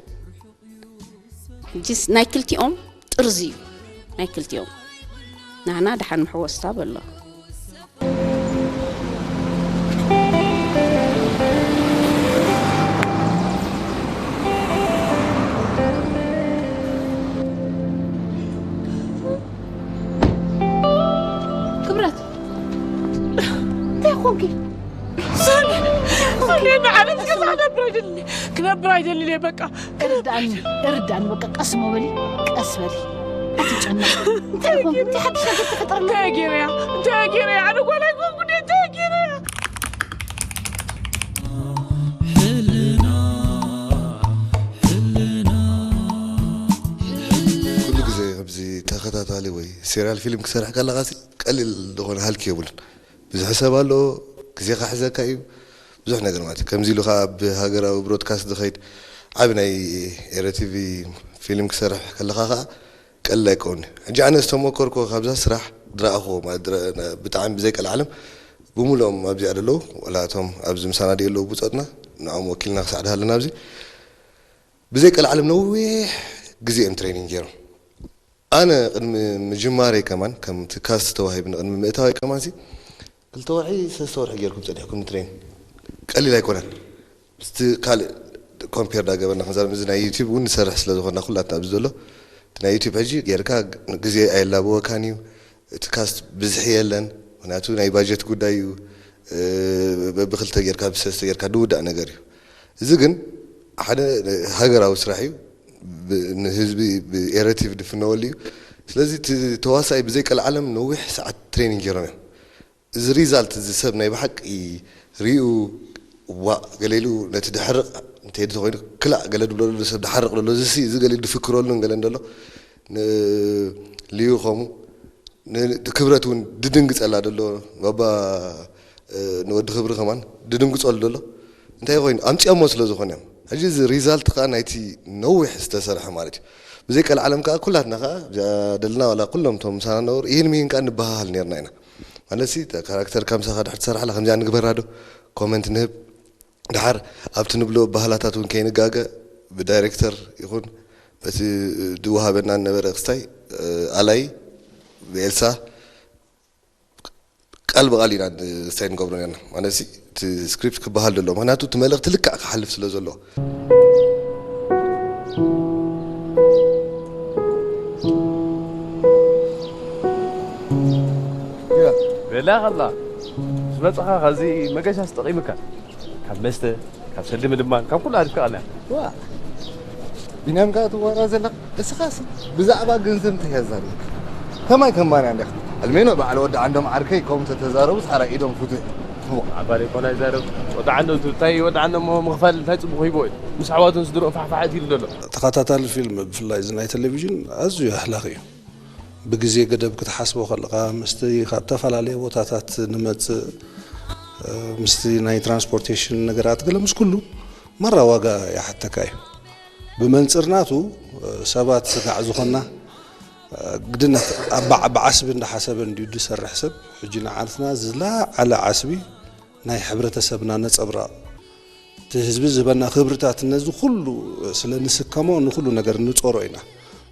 ሕጂስ ናይ ክልቲኦም ጥርዚ እዩ፣ ናይ ክልቲኦም። ናህና ደሓን ምሕወስታ በሎ። ክብረት፣ እንታይ ኮንኪ? ሰሌ፣ ሰሌ፣ ንዓመት ገዛ ክነብር ኣይደልን፣ ክነብር ኣይደልን እየ በቃ። እርዳእኒ፣ እርዳእኒ፣ በቃ ቀስ ሞ በሊ፣ ቀስ በሊ። ኣትጨነቂ። እንታይ ኮንኪ? እንታይ ሓድሽ ነገር ተፈጠረ? እንታይ ገይረያ? እንታይ ገይረያ? ኣነ ጓል ኣይኮንኩን እየ፣ እንታይ ገይረያ? ኩሉ ግዜ ከምዚ ተኸታታሊ ወይ ሴሪያል ፊልም ክሰርሕ ከለኻሲ ቀሊል ዝኾነ ሃልኪ የብሉን። ብዙሕ ሰብ ኣለዎ፣ ግዜኻ ክሕዘካ እዩ፣ ብዙሕ ነገር ማለት እዩ። ከምዚ ኢሉ ኸዓ ኣብ ሃገራዊ ብሮድካስት ዝኸይድ ዓቢ ናይ ኤረ ቲቪ ፊልም ክሰርሕ ከለኻ ኸዓ ቀሊል ኣይከውን'ዩ። ሕጂ ኣነ ዝተሞከርኩዎ ካብዛ ስራሕ ዝረኣኹዎ ማለት ዝረ-፣ ብጣዕሚ ብዘይ ቀልዓለም ብምሉኦም ኣብዚኣ ዘለዉ፣ ዋላ እቶም ኣብዚ ምሳና ድዩ ኣለዉ ብጾትና፣ ንዕኦም ወኪልና ክሳዕ ድሃለና ኣብዚ ብዘይ ቀልዓለም ነዊሕ ግዜ እዮም ትሬኒንግ ገይሮም። ኣነ ቅድሚ ምጅማረይ ከማን፣ ከምቲ ካስት ተዋሂብኒ ቅድሚ ምእታወይ ከማንሲ፣ ክልተ ወርሒ፣ ሰለስተ ወርሒ ጌርኩም ጸኒሕኩም ንትሬን። ቀሊል ኣይኮነን። ምስቲ ካልእ ኮምፔር ዳገበርና ክንዛረብ፣ እዚ ናይ ዩቲዩብ እውን ንሰርሕ ስለ ዝኾንና ኩላትና ኣብዚ ዘሎ፣ እቲ ናይ ዩቲዩብ ሕጂ ጌርካ ግዜ ኣየላበወካን እዩ። እቲ ካስት ብዝሒ የለን፣ ምኽንያቱ ናይ ባጀት ጉዳይ እዩ። እ፣ በብክልተ ጌርካ፣ ብሰለስተ ጌርካ ዝውዳእ ነገር እዩ። እዚ ግን ሓደ ሃገራዊ ስራሕ እዩ። ብ-፣ ንህዝቢ ብኤረ ቲቪ ድፍነወሉ እዩ። ስለዚ እቲ ተዋሳኣይ ብዘይ ቀልዓለም ነዊሕ ሰዓት ትሬኒንግ ገይሮም እዮም። እዚ ሪዛልት እዚ ሰብ ናይ ብሓቂ ሪኡ፣ ዋእ፣ ገለ ኢሉ ነቲ ድሕርቕ እንተይድ ተኾይኑ ክላእ ገለ ድብለሉ ሰብ ድሓርቕ ደሎ፣ እዚ ሲ፣ እዚ ገለ ድፍክረሉን ገለን ደሎ፣ ን-፣ ልዩ ኸሙ ን-፣ ክብረት እውን ድድንግጸላ ደሎ፣ ባባ፣ እ፣ ንወዲ ክብሪ ከማን ድድንግጸሉ ደሎ። እንታይ ኮይኑ? ኣምጺኦሞ ስለ ዝኾነ እዮም። ሕጂ እዚ ሪዛልት ከኣ ናይቲ ነዊሕ ዝተሰርሐ ማለት እዩ። ብዘይ ቀልዓለም ከኣ ኩላትና ከኣ፣ እዚኣ ደልና ዋላ ኩሎም እቶም ምሳና ነበሩ፣ ይህን ምሂን ከኣ ንበሃሃል ነርና ኢና። ማለትሲ፣ እታ ካራክተር ከምሳኻ ድሕር ትሰርሓላ ከምዚኣ ንግበራ ዶ? ኮመንት ንህብ። ድሓር ኣብቲ ንብሎ ባህላታት እውን ከይንጋገ፣ ብዳይሬክተር ይኹን በቲ ድወሃበና ነበረ ክስታይ፣ ኣላይ፣ ብኤልሳ፣ ቃል ብቓል ኢና ክስታይ ንገብሮ ነርና። ማለትሲ፣ እቲ ስክሪፕት ክበሃል ደሎ። ምኽንያቱ፣ እቲ መልእኽቲ ልክዕ ክሓልፍ ስለ ዘሎ። ቤላ ከላ፣ ዝመጽኻ ኸዚ መገሻ ስጠቒምካ። ካብ መስተ፣ ካብ ሰልዲ ምልማን፣ ካብ ኩሉ ኣሪፍካ ቀንያ። ዋ፣ ቢንያም ከኣ ትዋራ ዘለኻ፣ እስኻሲ ብዛዕባ ገንዘብ እንታይ እያ ዛሪብካ? ከማይ ከማን እያ እንዲኻ። ኣልሜኖ በዓል ወዲ ዓንዶም ዓርከይ ከምኡ ተተዛረቡስ ሓራይ ኢዶም ፍቱሕ። ዓባሪ ኮና ይዛረብ። ወዲ ዓንዶም ትብል፣ እንታይ ወዲ ዓንዶም ምኽፋል እንታይ ጽቡቕ ሂቦ እዩ? ምስ ኣሕዋቱን ስድርኡን ፋሕፋሕ እቲ ኢሉ ዘሎ። ተኸታታሊ ፊልም ብፍላይ እዚ ናይ ቴሌቪዥን ኣዝዩ ኣህላኺ እዩ። ብግዜ ገደብ ክትሓስቦ ከለኻ፣ ምስቲ ካብ ዝተፈላለየ ቦታታት ንመጽእ፣ እ፣ ምስቲ ናይ ትራንስፖርቴሽን ነገራት፣ ገለ ምስ ኩሉ ማራ ዋጋ ይሓተካ እዩ። ብመንጽር ናቱ፣ እ፣ ሰባት ስጋዕ ዝኾንና፣ እ፣ ግድነት ኣብ በዓ-፣ ብዓስቢ እንዳሓሰበ እንድዩ ዝሰርሕ ሰብ። ሕጂ ንዓንትና ዝለዓለ ዓስቢ ናይ ሕብረተሰብና ነጸብራቕ፣ እቲ ህዝቢ ዝህበና ክብርታት ነዚ ኩሉ ስለ ንስከሞ ንኩሉ ነገር ንጾሮ ኢና።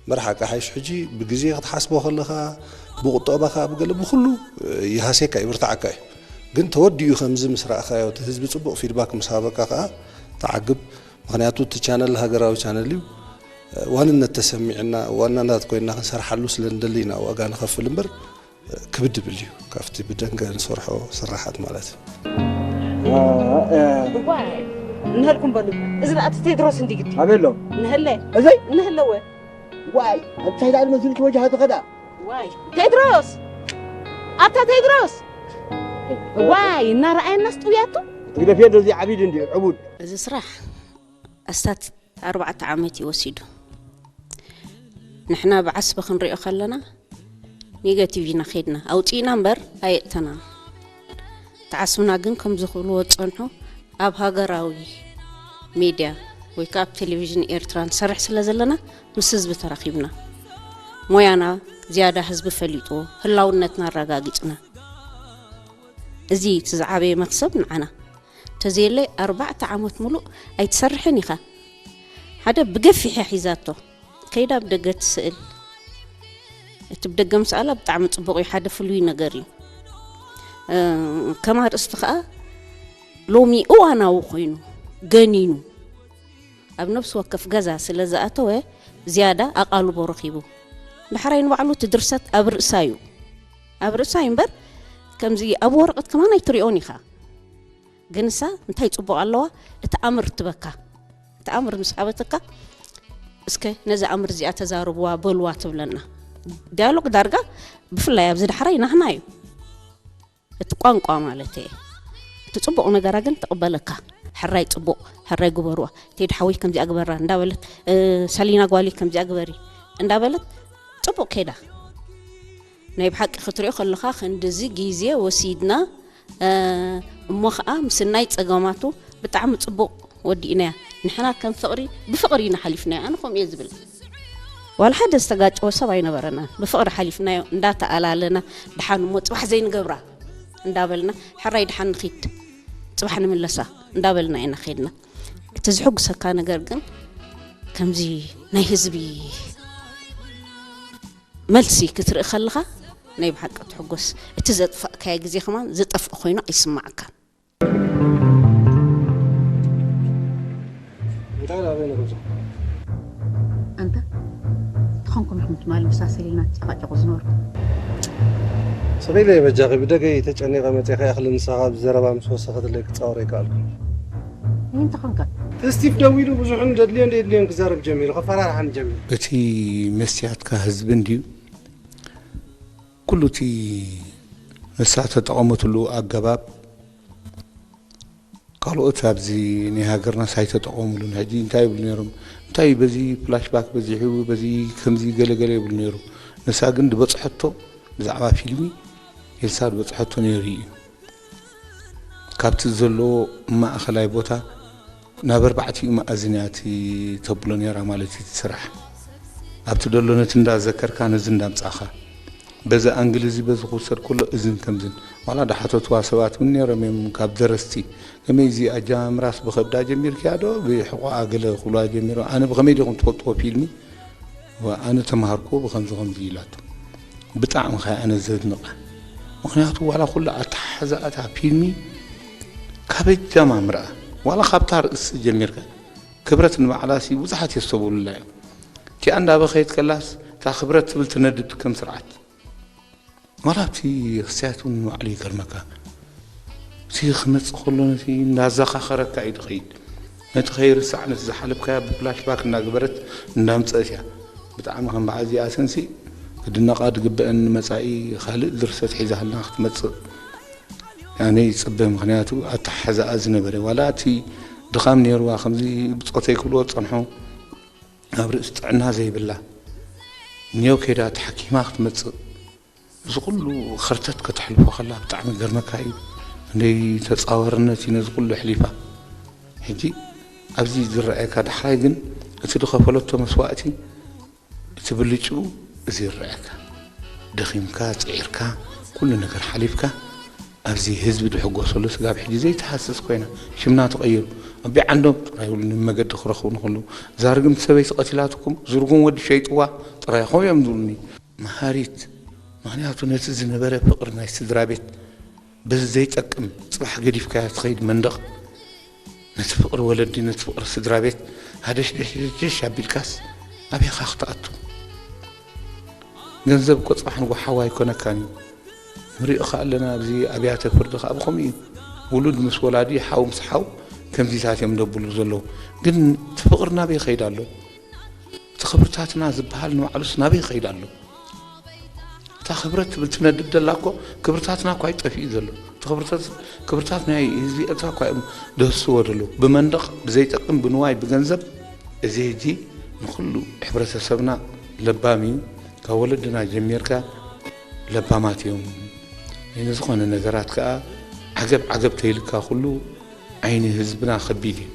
እምበር ሓቂ ሓይሽ ሕጂ ብግዜ ክትሓስቦ ከለኻ፣ ብቁጠባኻ፣ ብገለ ብኩሉ ይሃስየካ፣ ይብርትዓካ እዩ። ግን ተወዲኡ ከምዚ ምስ ረኣኻዮ፣ እቲ ህዝቢ ጽቡቕ ፊድባክ ምስ ሃበካ ከኣ ትዓግብ። ምኽንያቱ እቲ ቻነል ሃገራዊ ቻነል እዩ። ዋንነት ተሰሚዕና፣ ዋናታት ኮይንና ክንሰርሓሉ ስለ ንደሊ ኢና ዋጋ ንኸፍል እምበር፣ ክብድ ይብል እዩ ካብቲ ብደንገ ንሰርሖ ስራሓት ማለት እዩ። ዋይ፣ እንሀልኩም በሉ። እዚ ኣቲ ቴድሮስ እንዲ ግዲ። ኣበይ ኣሎ? እንሀለ። እዘይ? እንሀለወ። ዋይ፣ ኣንታይ ደኣ ዝመስል ተወጃሃ ተኸዳ። ዋይ፣ ቴድሮስ! ኣታ ቴድሮስ! ዋይ፣ እናረኣየናስ ጥውያቱ? ትግደፍዮ ዶ እዚ ዓቢድ እንዲ ዕቡድ። እዚ ስራሕ ኣስታት ኣርባዕተ ዓመት እዩ ወሲዱ። ንሕና ብዓስቢ ክንሪኦ ከለና ኔጋቲቭ ኢና ከይድና፣ ኣውጺእና እምበር ኣየእተናን። ተዓስብና ግን ከምዚ ክብልዎ ዝጸንሑ ኣብ ሃገራዊ ሜድያ ወይ ከኣ ኣብ ቴሌቪዥን ኤርትራ ንሰርሕ ስለ ዘለና ምስ ህዝቢ ተራኺብና። ሞያና ዝያዳ ህዝቢ ፈሊጡ፣ ህላውነትና ኣረጋጊጽና። እዚ እቲ ዝዓበየ መኽሰብ ንዓና። ተዘየለይ ኣርባዕተ ዓመት ሙሉእ ኣይትሰርሕን ኢኻ። ሓደ ብገፊሕ እያ ሒዛቶ። ከይዳ ብደገ ትስእል። እቲ ብደገ ምስኣላ ብጣዕሚ ጽቡቕ እዩ፣ ሓደ ፍሉይ ነገር እዩ። እ፣ ከም ኣርእስቲ ኸኣ ሎሚ እዋናዊ ኮይኑ፣ ገኒኑ፣ ኣብ ነፍሲ ወከፍ ገዛ ስለ ዝኣተወ ዝያዳ ኣቓልቦ ረኺቡ። ዳሕራይ ንባዕሉ እቲ ድርሰት ኣብ ርእሳ እዩ። ኣብ ርእሳ እዩ እምበር፣ ከምዚ ኣብ ወረቐት ከማን ኣይትሪኦን ኢኻ። ግን እሳ እንታይ ጽቡቕ ኣለዋ? እቲ ኣምር ትበካ። እቲ ኣምር ምስ ሃበትካ፣ "እስከ ነዚ ኣምር እዚኣ ተዛረብዋ፣ በልዋ" ትብለና። ዲያሎግ ዳርጋ ብፍላይ ኣብዚ ዳሕራይ ናህና እዩ። እቲ ቋንቋ ማለት እየ። እቲ ጽቡቕ ነገራ ግን ትቕበለካ። "ሕራይ ጽቡቕ፣ ሕራይ ግበርዋ፣ ቴዲ ሓወይ ከምዚኣ ግበራ" እንዳበለት፣ እ፣ "ሰሊና ጓለይ ከምዚኣ ግበሪ" እንዳበለት ጽቡቕ ከይዳ። ናይ ብሓቂ ክትሪኦ ከለኻ ክንድዚ ግዜ ወሲድና፣ እ፣ እሞ ኸኣ ምስናይ ጸገማቱ ብጣዕሚ ጽቡቕ ወዲእናያ። ንሕና ከም ፍቕሪ፣ ብፍቕሪ ኢና ሓሊፍናዮ። ኣነ ከምኡ እየ ዝብል። ዋላ ሓደ ዝተጋጨወ ሰብ ኣይነበረናን። ብፍቕሪ ሓሊፍናዮ፣ እንዳተኣላለና፣ ደሓን እሞ ጽባሕ ዘይንገብራ እንዳበልና፣ ሕራይ ደሓን ንኺድ፣ ጽባሕ ንምለሳ እንዳበልና ኢና ኸይድና። እቲ ዝሕጉሰካ ነገር ግን ከምዚ ናይ ህዝቢ መልሲ ክትርኢ ከለኻ ናይ ብሓቂ ትሕጎስ። እቲ ዘጥፋእካዮ ግዜ ከማን ዝጠፍእ ኮይኑ ኣይስማዓካን። እንታይ ናበይ ንጉዞ? ኣንታ ተኾንኩም ኢኹም ትማሊ ምሳ ሰሊና ትጨቃጨቁ ዝነበርኩም? ስቕ ኢለ እየ በጃኺ፣ ብደገ እየ ተጨኒቐ መፂኤ፣ ከይኣኽሊ ንስኻ ብዘረባ ምስ ወሰኸትለይ ክፃወር ኣይከኣልኩን። ንምንታይ ኾንካ? ስቲፍ ደዊሉ ብዙሕን ዘድልዮን ዘየድልዮን ክዛረብ ጀሚሩ፣ ከፈራርሓኒ ጀሚሩ። እቲ መስትያትካ ህዝቢ እንድዩ። ኩሉ እቲ ንሳ ተጠቐመትሉ ኣገባብ ካልኦት ኣብዚ ናይ ሃገርናስ ኣይተጠቐሙሉን። ሕጂ እንታይ ይብሉ ነይሮም? እንታይ በዚ ፍላሽባክ በዚሑ፣ በዚ ከምዚ ገለ ገለ ይብሉ ነይሩ። ንሳ ግን ዝበጽሐቶ ብዛዕባ ፊልሚ ኤልሳ ዝበጽሐቶ ነይሩ እዩ። ካብቲ ዘለዎ ማእኸላይ ቦታ ናብ ኣርባዕቲኡ መኣዝን እያ እቲ ተብሎ ነይራ ማለት እዩ እቲ ስራሕ። ኣብቲ ደሎ ነቲ እንዳዘከርካ ነዚ እንዳምጻኻ በዚ ኣንግል እዚ በዚ ክውሰድ ከሎ እዝን ከምዝን ዋላ ዳሓተትዋ ሰባት እውን ነይሮም እዮም ካብ ደረስቲ ከመይ እዚ ኣጀማምራስ ብኸብዳ ጀሚርክያ ዶ ብሕቆኣ ገለ ክብልዋ ጀሚሮም ኣነ ብኸመይ ዲኹም ትፈልጥዎ ፊልሚ ኣነ ተማሃርኩዎ ብኸምዚ ኸምዚ ኢላቶ ብጣዕሚ ኸ ኣነ ዘድንቐ ምኽንያቱ ዋላ ኩሉ ኣተሓሕዛኣ እታ ፊልሚ ካብ ኣጀማምራኣ ዋላ ካብታ ርእሲ ጀሚርካ ክብረት ንባዕላሲ ብዙሓት የስተብህሉላ እዮም እቲኣ እንዳበኸየት ከላስ እታ ክብረት ትብል ትነድድ ከም ስርዓት ዋላ ኣብቲ ክስያት እውን ንባዕሉ ይገርመካ እቲ ክመፅእ ከሎ ነቲ እንዳዘኻኸረካ እዩ ድኸይድ ነቲ ከይርሳዕ ነቲ ዝሓለፍካያ ብፍላሽባክ እንዳገበረት እንዳምፀእት እያ ብጣዕሚ ከም በዓል እዚኣተንሲ ክድነቓ ድግበአን ንመፃኢ ካልእ ድርሰት ሒዛልና ክትመፅእ ኣነ ይፅበ ምክንያቱ ኣተሓሕዛኣ ዝነበረ ዋላ እቲ ድኻም ነይርዋ ከምዚ ብፆተይ ክብልዎ ዝፀንሑ ኣብ ርእሲ ጥዕና ዘይብላ ኒዮ ከይዳ ተሓኪማ ክትመፅእ እዚ ኩሉ ኸርተት ከተሕልፎ ከላ ብጣዕሚ ገርመካ እዩ ክንደይ ተፃዋርነት እዩ ነዚ ኩሉ ኣሕሊፋ ሕጂ ኣብዚ ዝረኣየካ ዳሕራይ ግን እቲ ዝኸፈለቶ መስዋእቲ እቲ ብልጭኡ እዚ ይረኣየካ ደኺምካ ፅዒርካ ኩሉ ነገር ሓሊፍካ ኣብዚ ህዝቢ ዝሕጎሰሉ ስጋብ ሕጂ ዘይትሃስስ ኮይና ሽምና ተቐይሩ ኣቢ ዓንዶም ጥራይ ይብሉኒ መገዲ ክረኽቡ ንክሉ እዛ ርግምቲ ሰበይቲ ቀቲላትኩም ዝርጉም ወዲ ሸይጥዋ ጥራይ ከምኡ እዮም ዝብሉኒ መሃሪት ምኽንያቱ ነቲ ዝነበረ ፍቕሪ ናይ ስድራ ቤት በዚ ዘይጠቅም ጽባሕ ገዲፍካያ ትኸይድ መንደቕ ነቲ ፍቕሪ ወለዲ ነቲ ፍቕሪ ስድራ ቤት ሃደሽደሽደሽ ኣቢልካስ ኣበይኻ ክትኣቱ ገንዘብ እኮ ጽባሕ ንጎ ሓዋ ኣይኮነካን እዩ ንሪኦ ከኣ ኣለና ኣብዚ ኣብያተ ፍርዲ ከኣ ብኸምኡ እዩ ውሉድ ምስ ወላዲ ሓው ምስ ሓው ከምዚታት እዮም ደብሉ ዘለዉ ግን እቲ ፍቕሪ ናበይ ይኸይድ ኣሎ እቲ ክብርታትና ዝበሃል ንባዕሉስ ናበይ ይኸይድ ኣሎ እታ ክብረት ትብል ትነድድ ዘላ እኮ ክብርታትና እኳ ይጠፍኡ ዘሎ እቲ ክብርታት ክብርታት ናይ ህዝቢ ኤርትራ እኳ እዮም ደህስዎ ዘለዉ ብመንደቕ ብዘይጠቅም ብንዋይ ብገንዘብ እዚ ህጂ ንኩሉ ሕብረተሰብና ለባም እዩ ካብ ወለድና ጀሚርካ ለባማት እዮም ንዝኾነ ነገራት ከዓ ዓገብ ዓገብ ተይልካ ኩሉ ዓይኒ ህዝብና ከቢድ እዩ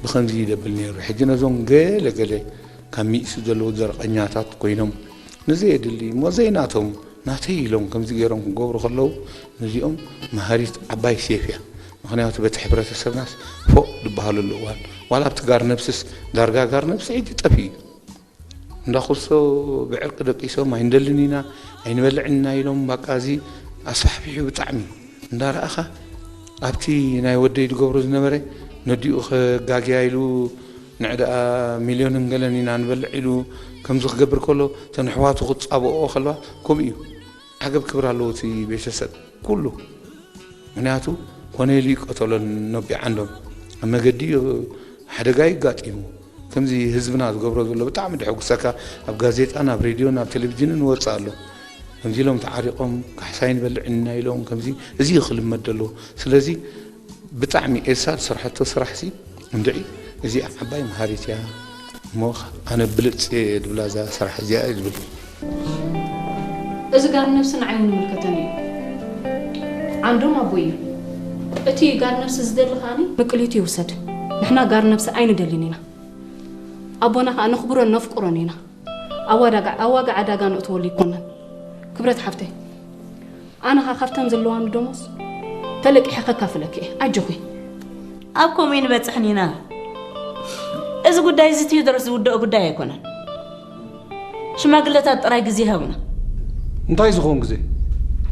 ብኸምዚ ይደብል ነይሩ ሕጂ ነዞም ገለ ገለ ካብ ሚእሲ ዘለዉ ዘርቐኛታት ኮይኖም ንዘየድሊ እሞ ዘይናቶም ናተይ ኢሎም ከምዚ ገይሮም ክገብሩ ከለዉ፣ ነዚኦም መሃሪት ዓባይ ሴፍ እያ። ምኽንያቱ በቲ ሕብረተሰብናስ ፎእ ዝበሃለሉ እዋን፣ ዋላ ኣብቲ ጋር ነብስስ፣ ዳርጋ ጋር ነብሲ ሕጂ ጠፊኡ እዩ። እንዳ ኩሶ ብዕርቂ ደቂሶም ኣይንደልን ኢና፣ ኣይንበልዕን ኢና ኢሎም፣ ባቃ እዚ ኣስፋሕፊሑ ብጣዕሚ እንዳረኣኻ፣ ኣብቲ ናይ ወደይ ዝገብሮ ዝነበረ ነዲኡ ከጋግያ ኢሉ፣ ንዕ ደኣ ሚልዮንን ገለን ኢና ንበልዕ ኢሉ ከምዚ ክገብር ከሎ፣ እተን ኣሕዋቱ ክጻብኦ ከለዋ ከምኡ እዩ። ዓገብ ክብር ኣለዎ እቲ ቤተሰብ ኩሉ። ምኽንያቱ ኮነ ኢሉ ይቀተሎን ነቢ ዓንዶም ኣብ መገዲ ሓደጋ ይጋጢሙ። ከምዚ ህዝብና ዝገብሮ ዘሎ ብጣዕሚ ደሐጉሰካ። ኣብ ጋዜጣን ኣብ ሬድዮን ኣብ ቴሌቪዥንን ይወፅእ ኣሎ። ከምዚ ኢሎም ተዓሪቆም ካሕሳይ ንበልዕ ኢና ኢሎም ከምዚ፣ እዚ እዩ ክልመድ ዘለዎ። ስለዚ ብጣዕሚ ኤልሳ ዝሰርሐቶ ስራሕ ሲ እንድዒ፣ እዚኣ ዓባይ መሃሪት እያ። እሞ ኣነ ብልፅ እየ ዝብላ እዛ ስራሕ እዚኣ እየ ዝብል። እዚ ጋር ነብሲ ንዓይ እውን ይምልከተኒ እዩ። ዓንዶም ኣቦይ እዩ። እቲ ጋር ነብሲ ዝደሊ ከኣኒ ምቅሊቱ ይውሰድ። ንሕና ጋር ነብሲ ኣይንደልን ኢና። ኣቦና ከኣ ነኽብሮን ነፍቅሮን ኢና። ኣዋዳጋ ኣዋጋ ዓዳጋ ነእትወሉ ኣይኮነን። ክብረት ሓፍተይ፣ ኣነ ከኣ ካብተን ዘለዋኒ ደሞዝ ተለቂሐ ከካፍለኪ እየ። ኣጆኺ። ኣብ ከምኡ ንበፅሕን ኢና። እዚ ጉዳይ እዚ ቴዎድሮስ ዝውደኦ ጉዳይ ኣይኮነን። ሽማግለታት ጥራይ ግዜ ሃቡና። እንታይ ዝኸውን ግዜ?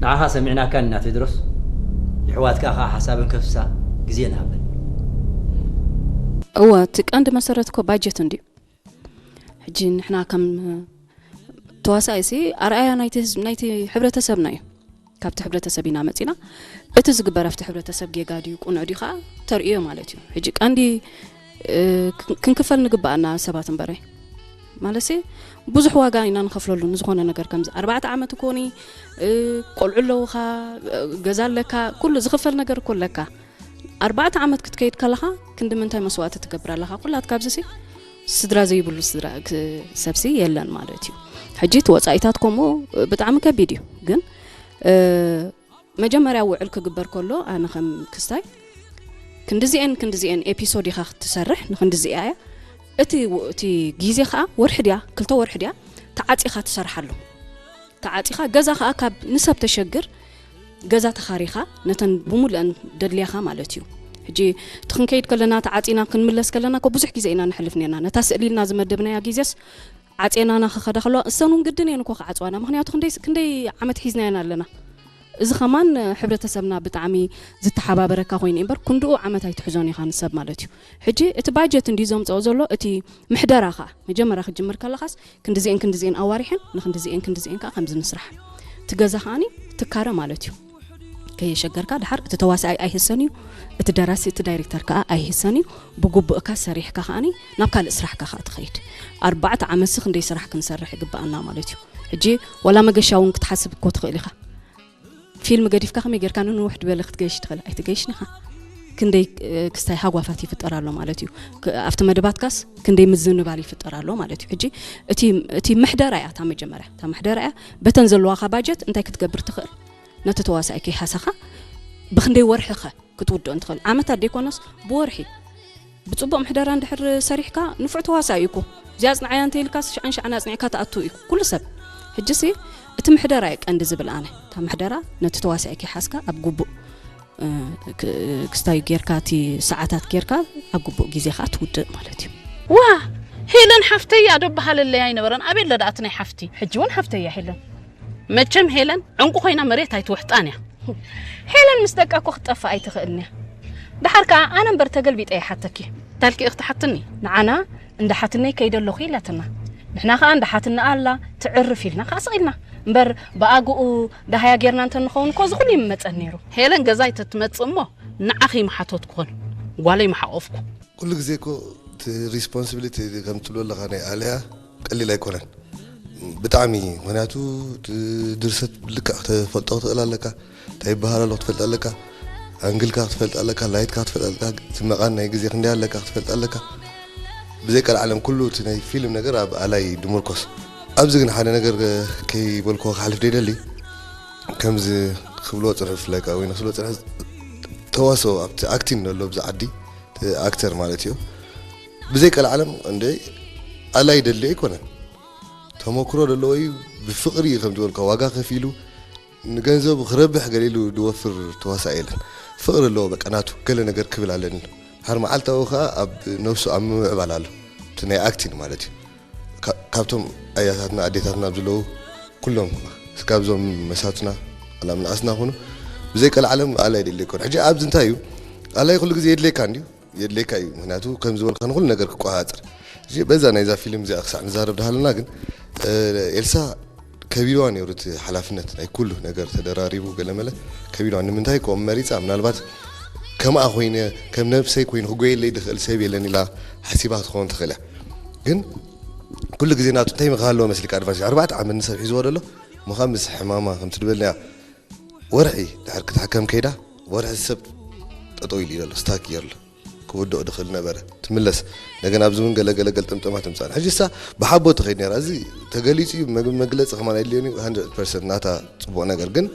ንዓኻ ሰሚዕናካ ኢና ቴድሮስ፣ የሕዋትካ ከኣ ሓሳበን ከፍስሳ ግዜ ንሃበን። እወ እቲ ቀንዲ መሰረት እኮ ባጀት እንድዩ። ሕጂ ንሕና ከም ተዋሳኢሲ ኣርኣያ ናይቲ ህዝቢ ናይቲ ሕብረተሰብና እዩ። ካብቲ ሕብረተሰብ ኢና መፂና። እቲ ዝግበር ኣብቲ ሕብረተሰብ ጌጋ ድዩ ቁኑዕ ድዩ ከዓ ተርእዮ ማለት እዩ። ሕጂ ቀንዲ ክንክፈል ንግባኣና ሰባት እምበረ ማለትሲ ብዙሕ ዋጋ ኢና ንኸፍለሉ ንዝኾነ ነገር ከምዚ ኣርባዕተ ዓመት እኮኒ ቆልዑ ኣለውኻ ገዛ ኣለካ ኩሉ ዝኽፈል ነገር እኮ ኣለካ ኣርባዕተ ዓመት ክትከይድ ከለኻ ክንዲ ምንታይ መስዋእቲ ትገብር ኣለኻ ኩላት ካብዚ ሲ ስድራ ዘይብሉ ስድራ ሰብሲ የለን ማለት እዩ ሕጂ እቲ ወፃኢታት ከምኡ ብጣዕሚ ከቢድ እዩ ግን መጀመርያ ውዕል ክግበር ከሎ ኣነ ከም ክስታይ ክንድዚኤን ክንድዚኤን ኤፒሶድ ኢኻ ክትሰርሕ ንክንድዚኣ እያ እቲ እቲ ግዜ ከዓ ወርሒ ድያ ክልተ ወርሒ ድያ ተዓፂኻ ትሰርሓሉ ተዓፂኻ ገዛ ከዓ ካብ ንሰብ ተሸግር ገዛ ተኻሪኻ ነተን ብሙሉአን ደድልያኻ ማለት እዩ ሕጂ እቲ ክንከይድ ከለና ተዓፂና ክንምለስ ከለና እኮ ብዙሕ ግዜ ኢና ንሕልፍ ነርና ነታ ስእሊ ኢልና ዝመደብናያ ግዜስ ዓፅየናና ክኸዳ ከለዋ እሰን እውን ግድን እየን እኮ ክዓፅዋና ምክንያቱ ክንደይ ዓመት ሒዝናየን ኣለና እዚ ከማን ሕብረተሰብና ብጣዕሚ ዝተሓባበረካ ኮይኑ እምበር ክንድኡ ዓመት ኣይትሕዞን ኢኻ ንሰብ ማለት እዩ ሕጂ እቲ ባጀት እንዲ ዘምፅኦ ዘሎ እቲ ምሕደራ ከዓ መጀመርያ ክትጅምር ከለኻስ ክንድዚኤን ክንድዚኤን ኣዋሪሐን ንክንድዚኤን ክንድዚኤን ከዓ ከምዚ ንስራሕ እቲ ገዛ ከዓኒ ትካረ ማለት እዩ ከየሸገርካ ድሓር እቲ ተዋሳኣይ ኣይህሰን እዩ እቲ ደራሲ እቲ ዳይሬክተር ከዓ ኣይህሰን እዩ ብጉቡእካ ሰሪሕካ ከዓኒ ናብ ካልእ ስራሕካ ከዓ ትኸይድ ኣርባዕተ ዓመትሲ ክንደይ ስራሕ ክንሰርሕ ይግበኣና ማለት እዩ ሕጂ ዋላ መገሻ እውን ክትሓስብ እኮ ትኽእል ኢኻ ፊልም ገዲፍካ ከመይ ጌርካ ንንውሕ ዝበለ ክትገይሽ ትኽእል ኣይትገይሽን ኢኻ ክንደይ ክስታይ ሃጓፋት ይፍጠር ኣሎ ማለት እዩ ኣብቲ መደባትካስ ክንደይ ምዝንባል ይፍጠር ኣሎ ማለት እዩ ሕጂ እቲ ምሕደራ እያ እታ መጀመርያ እታ ምሕደራ እያ በተን ዘለዋኻ ባጀት እንታይ ክትገብር ትኽእል ነቲ ተዋሳኢ ከይሓሰኻ ብክንደይ ወርሒ ኸ ክትውድኦ እንትኽእል ዓመታት ደይኮነስ ብወርሒ ብፅቡቕ ምሕደራ እንድሕር ሰሪሕካ ንፉዕ ተዋሳኢ እዩ እኮ እዚኣ ኣፅንዓያ እንተይልካስ ሽዓን ሽዓን ኣፅኒዕካ ትኣቱ እዩ ኩሉ ሰብ ሕጂሲ እቲ ምሕደራ እዩ ቀንዲ ዝብል ኣነ እታ ምሕደራ ነቲ ተዋሳኢ ከይሓዝካ ኣብ ግቡእ ክስታይ ጌርካ እቲ ሰዓታት ጌርካ ኣብ ግቡእ ግዜ ከዓ ትውድእ ማለት እዩ ዋ ሄለን ሓፍተይ ኣዶ በሃለለይ ኣይነበረን ኣበይ ኣለዳ እቲ ናይ ሓፍቲ ሕጂ እውን ሓፍተይ እያ ሄለን መቸም ሄለን ዕንቁ ኮይና መሬት ኣይትውሕጣን እያ ሄለን ምስ ደቃ እኮ ክትጠፍእ ኣይትኽእልን እያ ደሓር ከዓ ኣነ እምበር ተገልቢጠ ይሓተኪ ታልኪ ክትሓትኒ ንዓና እንዳ ሓትነይ ከይደ ኣለኹ ኢላትና ንሕና ከዓ እንዳ ሓትና ኣላ ትዕርፍ ኢልና ከዓ ስቕ ኢልና እምበር ብኣግኡ ደሃያ ጌርና እንተንኸውን እኮ እዚ ኩሉ ይመፀን ነይሩ ሄለን ገዛይ ተትመፅእ እሞ ንዓኺ ምሓተትኩኽን ጓለይ ምሓቆፍኩ ኩሉ ግዜ እኮ እቲ responsibility ከም ትብሎ ኣለኻ ናይ ኣልያ ቀሊል ኣይኮነን ብጣዕሚ ምክንያቱ ድርሰት ልክዕ ክትፈልጦ ክትኽእል ኣለካ እንታይ ይበሃል ኣሎ ክትፈልጥ ኣለካ ኣንግልካ ክትፈልጥ ኣለካ ላይትካ ክትፈልጥ ኣለካ እቲ መቓን ናይ ግዜ ክንደይ ኣለካ ክትፈልጥ ኣለካ ብዘይ ቀልዓለም ኩሉ እቲ ናይ ፊልም ነገር ኣብ ኣላይ ድምርኮስ ኣብዚ ግን ሓደ ነገር ከይበልኮ ክሓልፍ ደይደሊ ከምዚ ክብሎ ፅንሑ ብፍላይ ከዓ ወይ ንክብሎ ፅንሑ ተዋስኦ ኣብቲ ኣክቲን ዘሎ ብዚ ዓዲ ኣክተር ማለት እዩ ብዘይ ቀልዓለም እንደ ኣላይ ደሊ ኣይኮነን ተመክሮ ዘለዎ እዩ። ብፍቕሪ እዩ ከም ዝበልካ ዋጋ ከፊሉ ንገንዘቡ ክረብሕ ገሊሉ ዝወፍር ተዋሳኢ የለን። ፍቕሪ ኣለዎ፣ በቃ ናቱ ገለ ነገር ክብል ኣለኒ። ድሓር መዓልታዊ ከኣ ኣብ ነብሱ ኣብ ምምዕባል ኣሎ። እቲ ናይ ኣክቲንግ ማለት እዩ። ካ-፣ ካብቶም ኣያታትና ኣዴታትና ኣብ ዘለዉ ኩሎም እስካብዞም መሳቱና ዋላ ምንኣስና ኩኑ ብዘይ ቀልዓለም ኣላይ ደሊ ይኮን። ሕጂ ኣብዚ እንታይ እዩ ኣላይ ኩሉ ግዜ የድልየካ እንድዩ የድልየካ እዩ። ምክንያቱ ከም ዝበልካ ንኩሉ ነገር ክቆጻጸር። እዚ በዛ ናይዛ ፊልም እዚኣ ክሳዕ ንዛረብ ደሃለና ግን፣ እ፣ ኤልሳ ከቢድዋ ነይሩ እቲ ሓላፍነት ናይ ኩሉ ነገር ተደራሪቡ ገለመለ ከቢድዋ። ንምንታይ ከምኡ መሪጻ? ምናልባት ከምኣ ኮይነ ከም ነብሰይ ኮይኑ ክጎየለይ ድኽእል ሰብ የለን ኢላ ሓሲባ ክትኸውን ትኽእል እያ። ግን ኩሉ ግዜ ናቱ እንታይ ምክሃለዎ መስልካ ኣድቫንስ ኣርባዕተ ዓመት ንሰብ ሒዝዎ ደሎ ምዃን ምስ ሕማማ ከምቲ ድበልናያ ወርሒ ድሕር ክትሕከም ከይዳ ወርሒ ሰብ ጠጠው ኢሉ ዘሎ ስታክ ገይርሉ ክውድኦ ድኽእል ነበረ። ትምለስ እንደገና ኣብዚ እውን ገለገለ ገልጠምጠማ ትምፃን። ሕጂ እሳ ብሓቦ ትኸይድ ነራ። እዚ ተገሊፁ እዩ፣ መግ-፣ መግለፂ ከማን ኣይድልዮን እዩ። ሃንድረድ ፐርሰንት ናታ ፅቡቕ ነገር ግን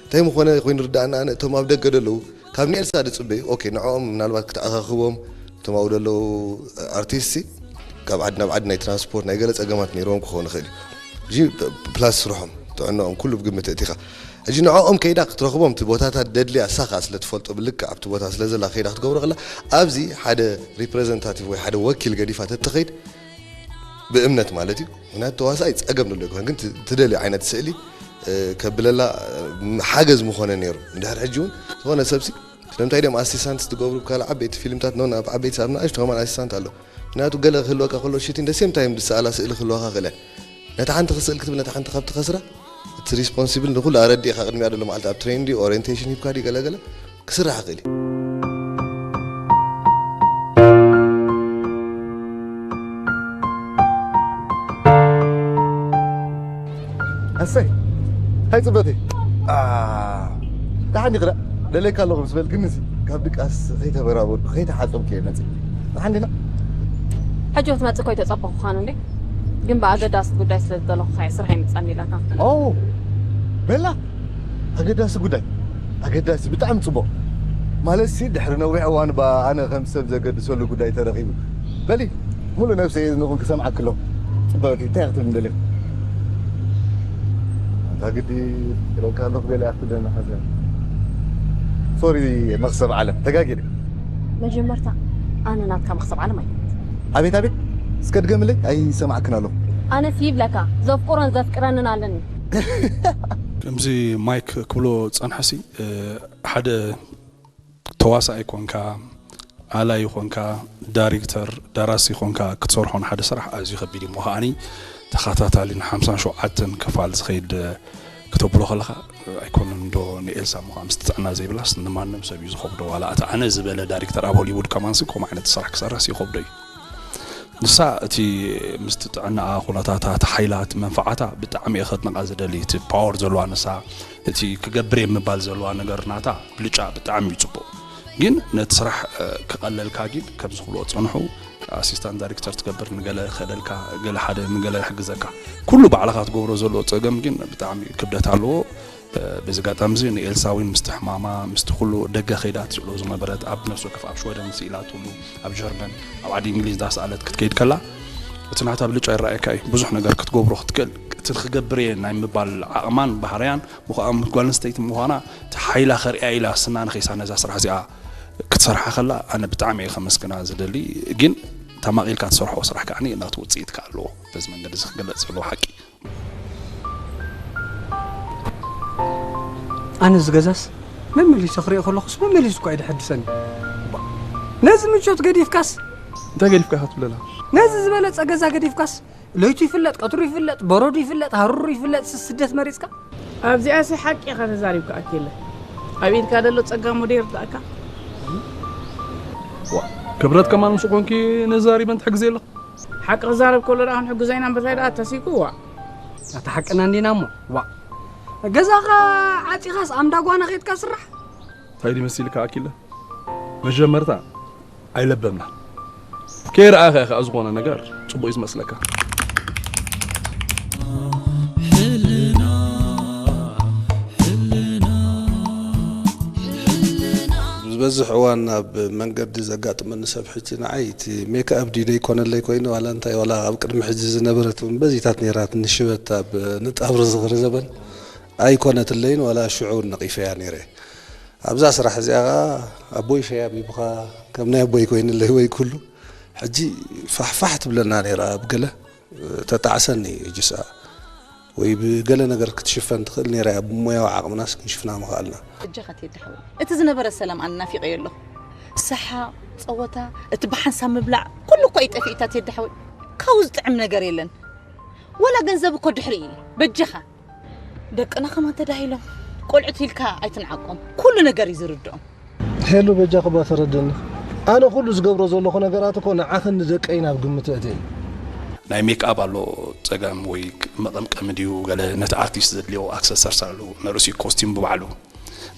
እንታይ ምኾነ ኮይኑ ርዳእና። ኣነ እቶም ኣብ ደገ ደለዉ ካብ ንኤልሳ ድፅበዩ ኦኬ፣ ንዕኦም ምናልባት ክትኣኻኽቦም እቶም ኣብኡ ደለዉ ኣርቲስት ካብ ዓዲ ናብ ዓዲ ናይ ትራንስፖርት ናይ ገለ ፀገማት ነይርዎም ክኸውን ይኽእል እዩ። እዚ ፕላስ ስርሖም ጥዕናኦም ኩሉ ብግምት እቲኻ ሕጂ ንዕኦም ከይዳ ክትረኽቦም እቲ ቦታታት ደድልያ እሳ ከዓ ስለ ትፈልጦ ብልክዕ ኣብቲ ቦታ ስለ ዘላ ከይዳ ክትገብሮ ከላ ኣብዚ ሓደ ሪፕሬዘንታቲቭ ወይ ሓደ ወኪል ገዲፋ ተትኸይድ ብእምነት ማለት እዩ። ምክንያቱ ተዋሳኣይ ፀገም ደሎ ይኮን ግን ት-፣ ትደልዮ ዓይነት ስእሊ እ፣ ከብለላ እ፣ ሓገዝ ምኾነ ነይሩ። እንድሕር ሕጂ እውን ዝኾነ ሰብሲ ስለምንታይ ድም ኣሲስታንት ዝገብሩ ካልእ ዓበይቲ ፊልምታት ኖ ናብ ዓበይቲ ሳብ ንኣሽቱ ከማን ኣሲስታንት ኣሎ። ምክንያቱ ገለ ክህልወካ ከሎ ሽቲን ደሴም ታይም ዝሰኣላ ስእሊ ክህልወካ ክእለ ነታ ሓንቲ ክስእል ክትብል ነታ ሓንቲ ካብ ትኸስራ እቲ ሪስፖንሲብል ንኩሉ ኣረዲእካ ቅድሚያ ደሎ መዓልቲ ኣብ ትሬን ድዩ ኦሪየንቴሽን ሂብካ ድዩ ገለገለ ክስራሕ ይኽእል እዩ። ኣሰይ ሃይ ፅበተይ። ደሓን ይኽዳ ደለካ ኣለኹ ምስ በልክኒ እዚ ካብ ድቃስ ከይተበራበርኩ ከይተሓፀብኩ እየ መፅእ። ደሓን ዲና? ሕጂ ክትመፅእ እኮ ይተፀበኹኻን እንዴ? ግን ብኣገዳሲ ጉዳይ ስለ ዝደለኹኻ እየ ስራሕ ይምፃኒ ኢላካ። ኦ፣ በላ ኣገዳሲ ጉዳይ። ኣገዳሲ ብጣዕሚ ፅቡቕ። ማለት ሲ ድሕሪ ነዊሕ እዋን ባ ኣነ ከም ሰብ ዘገድሰሉ ጉዳይ ተረኺቡ። በሊ ሙሉ ነብሰይ ንኹን ክሰምዓክ ኣለኹ። ፅበቂ እንታይ ክትብል እንደልዮ? ኣንታ ግዲ ክለካ ኣለኹ ገለ ኣክትደና ሓዘን። ሶሪ መኽሰብ ዓለም ተጋጊለ። መጀመርታ ኣነ ናትካ መኽሰብ ዓለም ኣይኮንኩ። ኣቤት ኣቤት እስከ ድገምለይ ኣይሰማዕክን ኣለኹ። ኣነስ ይብለካ ዘፍቅሮን ዘፍቅረንን ኣለኒ። ከምዚ ማይክ ክብሎ ዝጸንሐሲ ሓደ ተዋሳኣይ ኮንካ ኣላይ ኮንካ ዳሪክተር ደራሲ ኮንካ ክትሰርሖ ንሓደ ስራሕ ኣዝዩ ከቢድ እዩ። እሞ ከዓኒ ተኸታታሊ ንሓምሳን ሸውዓተን ክፋል ዝኸይድ ክተብሎ ከለኻ ኣይኮነን ዶ ንኤልሳ እሞ ከዓ ምስቲ ጥዕና ዘይብላስ ንማንም ሰብ እዩ ዝኸብዶ። ዋላ እቲ ኣነ ዝበለ ዳሪክተር ኣብ ሆሊውድ ከማንሲ ከምኡ ዓይነት ስራሕ ክሰርሕስ ይኸብዶ እዩ። ንሳ እቲ ምስቲ ጥዕናኣ ኩነታታ እቲ ሓይላ እቲ መንፍዓታ ብጣዕሚ እየ ከድንቓ ዝደሊ። እቲ ፓወር ዘለዋ ንሳ እቲ ክገብር እየ ምባል ዘለዋ ነገር ናታ ብልጫ ብጣዕሚ እዩ ፅቡቕ። ግን ነቲ ስራሕ ክቐለልካ ግን ከምዚ ክብልዎ ዝፀንሑ ኣሲስታንት ዳይሬክተር ትገብር ንገለ ክኸደልካ ገለ ሓደ ንገለ ይሕግዘካ ኩሉ ባዕልኻ ትገብሮ ዘሎ ፀገም ግን ብጣዕሚ ክብደት ኣለዎ። በዚ ኣጋጣሚ እዚ ንኤልሳ እውን ምስቲ ሕማማ ምስቲ ኩሉ ደገ ከይዳ ትስእሎ ዝነበረት ኣብ ነፍሲ ወከፍ ኣብ ሽወደን ስኢላትሉ ኣብ ጀርመን ኣብ ዓዲ እንግሊዝ እንዳሰኣለት ክትከይድ ከላ እቲ ናታ ብልጫ ይረኣየካ እዩ። ብዙሕ ነገር ክትገብሮ ክትክእል እቲ ክገብር እየ ናይ ምባል ዓቕማን ባህርያን ምዃም ጓል ኣንስተይቲ ምዃና እቲ ሓይላ ከርእያ ኢላ ስና ነኺሳ ነዛ ስራሕ እዚኣ ክትሰርሓ ከላ ኣነ ብጣዕሚ እየ ከመስግና ዝደሊ። ግን ተማቒልካ ትሰርሖ ስራሕ ከዓ ናቱ ውፅኢት ከዓ ኣለዎ። በዚ መንገዲ እዚ ክግለፅ ዘለዎ ሓቂ ኣነ እዚ ገዛስ መመሊሰ ክሪኦ ከለኹስ መመሊሱ እኳ እዩ ደሐድሰኒ። ነዚ ምቾት ገዲፍካስ እንታይ ገዲፍካ ኢኻ ትብለላ? ነዚ ዝበለጸ ገዛ ገዲፍካስ ለይቱ ይፍለጥ፣ ቀትሩ ይፍለጥ፣ በረዱ ይፍለጥ፣ ሃሩሩ ይፍለጥ፣ ስደት መሪጽካ ኣብዚኣሲ ሓቂ ኢኻ ተዛሪብካ ኣኪለ። ኣብ ኢድካ ዘሎ ጸጋ ሞዴ ይርዳእካ። ክብረት ከማን ምስ ኮንኪ ነዛሪበን ትሕግዜ ኣለኽ። ሓቂ ክዛረብ ከሎ ደኣ ክንሕግዞ ኢና እምበር እንታይ ደኣ ተሲኩ ዋእ። ኣታ ሓቅና እንዲና እሞ ዋእ። ገዛኻ ዓጺኻስ ኣምዳ ጓና ኸይድካ ስራሕ። እንታይ ድዩ መሲልካ ኣኪለ? መጀመርታ ኣይለበምናን። ከይረኣኻ ኢኻ ዝኾነ ነገር ጽቡቕ እዩ ዝመስለካ። በዝሕ እዋን ኣብ መንገዲ ዘጋጥመኒ ሰብ ሕጂ ንዓይ እቲ ሜክኣፕ ድዩ ዘይኮነለይ ኮይኑ ዋላ እንታይ ዋላ ኣብ ቅድሚ ሕጂ ዝነበረት እውን በዚታት ነይራ ትንሽ ሽበት ኣብ ንጣብ ርዝኽሪ ዘበን ኣይኮነትለይን ዋላ ሽዑ እውን ነቒፈያ ነይረ። ኣብዛ ስራሕ እዚኣ ኸዓ ኣቦይ ሸያቢብኻ ከም ናይ ኣቦይ ኮይንለይ ወይ ኩሉ ሕጂ ፋሕፋሕ ትብለና ነይራ ኣብ ገለ ተጣዕሰኒ እጅስኣ ወይ ብገለ ነገር ክትሽፈን ትኽእል ነይራ እያ ብሞያዊ ዓቕምናስ ክንሽፍና ምኽኣልና። እጃኻ ቴዲ ሓወይ እቲ ዝነበረ ሰላም ኣነ ናፊቐዮ ኣለኹ። ሰሓቕ፣ ጸወታ፣ እቲ ብሓንሳብ ምብላዕ ኩሉ እኮ እዩ ጠፊእታ ቴዲ ሓወይ። ካብኡ ዝጥዕም ነገር የለን። ወላ ገንዘብ እኮ ድሕሪ እዩ። በጃኻ ደቅና ከማን ተዳሂሎም ቆልዑት ኢልካ ኣይትንዓቆም። ኩሉ ነገር እዩ ዝርድኦም። ሄሉ በጃኺ እባ ተረድእኒ። ኣነ ኩሉ ዝገብሮ ዘለኹ ነገራት እኮ ንዓኽን ንደቀይን ኣብ ግምት እየ። ናይ ሜክኣፕ ኣሎ ጸገም ወይ መቐምቀሚ ድዩ ገለ ነቲ ኣርቲስት ዘድልዮ ኣክሰሰርስ ኣሎ ንርእሲ ኮስቲም ብባዕሉ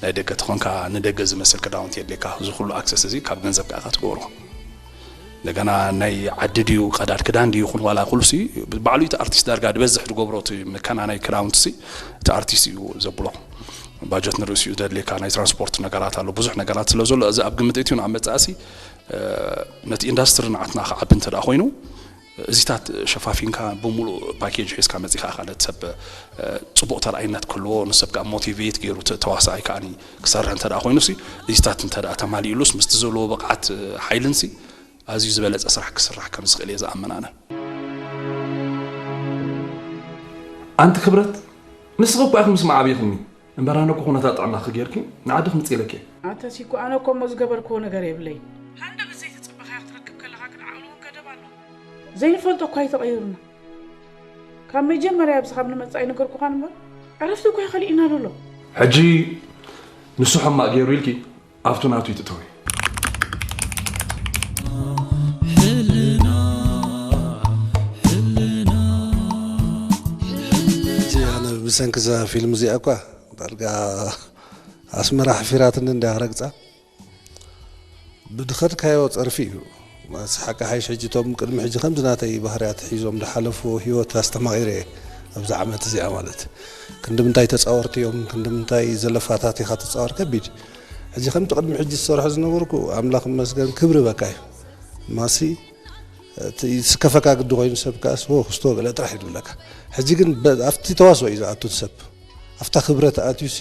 ናይ ደገ ተኾንካ ንደገ ዝመስል ክዳውንቲ የድልየካ እዚ ኩሉ ኣክሰስ እዚ ካብ ገንዘብ ከኣኻ ትገብሮ እንደገና ናይ ዓዲ ድዩ ቀዳድ ክዳን ድዩ ይኹን ዋላ ኩሉሲ ባዕሉ እቲ ኣርቲስት ዳርጋ ዝበዝሕ ዝገብሮ እቲ ምከና ናይ ክዳውንትሲ እቲ ኣርቲስት እዩ ዘብሎ ባጀት ንርእሲኡ ዘድልየካ ናይ ትራንስፖርት ነገራት ኣሎ ብዙሕ ነገራት ስለ ዘሎ እዚ ኣብ ግምት እትዩ ኣብ መጻእሲ ነቲ ኢንዳስትሪ ንዓትና ክዓቢ እንተ ኮይኑ እዚታት ሸፋፊንካ ብምሉእ ፓኬጅ ሒዝካ መፂኻ ካልእ ሰብ ፅቡቕ ተረኣይነት ክህልዎ ንሰብ ከዓ ሞቲቬት ገይሩ ተዋሳኣይ ከዓ ክሰርሕ እንተ ኮይኑ እዚታት እንተ ተማሊእሉስ ምስቲ ዘለዎ ብቕዓት ሓይልንሲ ኣዝዩ ዝበለፀ ስራሕ ክስራሕ ከም ዝኽእል እየ ዝኣምን ኣነ ኣንቲ ክብረት ንስኺ እኳ ኢኺ ምስ መዓብይኽኒ እምበር ኣነ እኮ ኩነታት ጥዕናኺ ጌርኪ ንዓዲ ክምፅእ ኢለኪ እየ። ኣንተሲ እኮ ኣነ እኮ እሞ ዝገበርክዎ ነገር የብለይን። ሃንደበት ዘይተፀበኻያ ክትረክብ ከለኻ ግን ዓቕሊ እውን ገደብ ኣለዎ። ዘይንፈልጦ እኳ እዩ ተቐይሩና። ካብ መጀመርያ ኣብዚ ካብ ንመፅእ ኣይነገርኩኻን እምበር ዕረፍቲ እኮ እዩ ከሊእና ዘሎ። ሕጂ ንሱ ሕማቕ ገይሩ ኢልኪ ኣብቱ ናቱ ይትእተዊ። ብሰንኪ እዛ ፊልም እዚኣ እኳ ዳርጋ ኣስመራ ሓፊራትኒ እንዳ ረግፃ ብድኸድካዮ ፀርፊ እዩ ማስ ሓቂ ሓይሽ ሕጂ እቶም ቅድሚ ሕጂ ከምዚ ናተይ ባህርያት ሒዞም ዝሓለፉ ህይወት ኣስተማቒረ እየ ኣብዚ ዓመት እዚኣ ማለት ክንዲ ምንታይ ተፃወርቲ እዮም ክንዲ ምንታይ ዘለፋታት ኢኻ ትፃወር ከቢድ ሕጂ ከምቲ ቅድሚ ሕጂ ዝሰርሖ ዝነበርኩ ኣምላኽ ይመስገን ክብሪ በቃ እዩ ማሲ እቲ ዝስከፈካ ግዲ ኮይኑ ሰብ ከኣስ ዎ ክስቶ ገለ ጥራሕ እዩ ዝብለካ ሕጂ ግን ኣብቲ ተዋስኦ እዩ ዝኣቱ ሰብ ኣብታ ክብረት ኣትዩሲ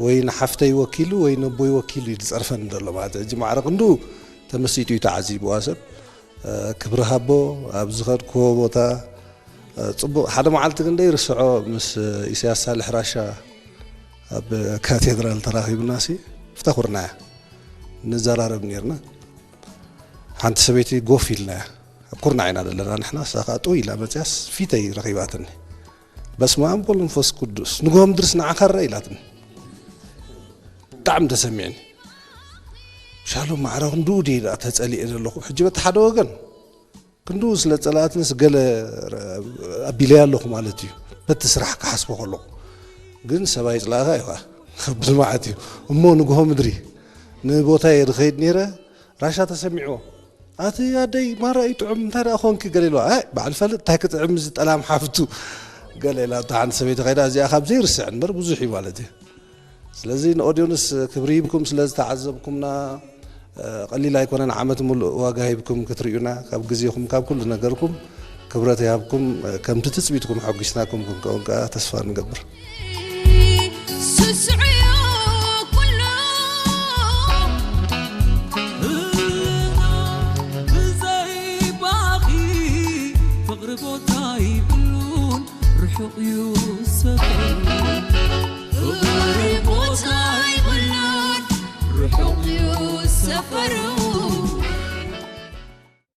ወይ ንሓፍተይ ወኪሉ ወይ ነቦይ ወኪሉ እዩ ዝፀርፈኒ ዘሎ ማለት ሕጂ ማዕረ ክንዱ ተመሲጡ እዩ ተዓዚብዋ ሰብ ክብሪ ሃቦ ኣብ ዝኸድክዎ ቦታ ፅቡቕ ሓደ መዓልቲ ግን ደይርስዖ ምስ ኢሳያስ ሳልሕ ራሻ ኣብ ካቴድራል ተራኺብና ሲ ፍተኹርና እያ ንዘራረብ ነርና ሓንቲ ሰበይቲ ጎፍ ኢልና እያ ኣብ ኩርናዕ ኢና ዘለና ንሕና እሳ ከዓ ጥው ኢላ መፅያስ ፊተይ ረኺባትኒ በስመ ኣብ ወመንፈስ ቅዱስ ንግሆ ምድርስ ንዓኻ ረ ኢላትኒ ብጣዕሚ ተሰሚዕኒ ሻሎም ማዕረ ክንድኡ ድየ ደኣ ተፀሊኤ ዘለኹ ሕጂ በቲ ሓደ ወገን ክንድኡ ስለ ፀላእትንስ ገለ ኣቢለያ ኣለኹ ማለት እዩ በቲ ስራሕ ክሓስቦ ከለኹ ግን ሰብኣይ ፅላእኻ እዩ ከዓ ከብድ መዓት እዩ እሞ ንግሆ ምድሪ ንቦታየ ዝኸይድ ነይረ ራሻ ተሰሚዕዎ ኣቲ ኣደይ ማራ እዩ ጥዑም እንታይ ደኣ ኮንኪ ገለ ኢልዋ ኣይ በዓል ፈልጥ እንታይ ክጥዕም እዚ ጠላም ሓፍቱ ገለ ኢላ እታ ሓንቲ ሰበይቲ ከይዳ እዚኣ ካብ ዘይርስዕ እምበር ብዙሕ እዩ ማለት እዩ ስለዚ ንኦድዮንስ ክብሪ ሂብኩም ስለ ዝተዓዘብኩምና ቀሊል ኣይኮነን ዓመት ሙሉእ ዋጋ ሂብኩም ክትርእዩና ካብ ግዜኹም ካብ ኩሉ ነገርኩም ክብረት ይሃብኩም ከምቲ ትፅቢትኩም ሓጒስናኩም ክንከውን ከዓ ተስፋ ንገብር።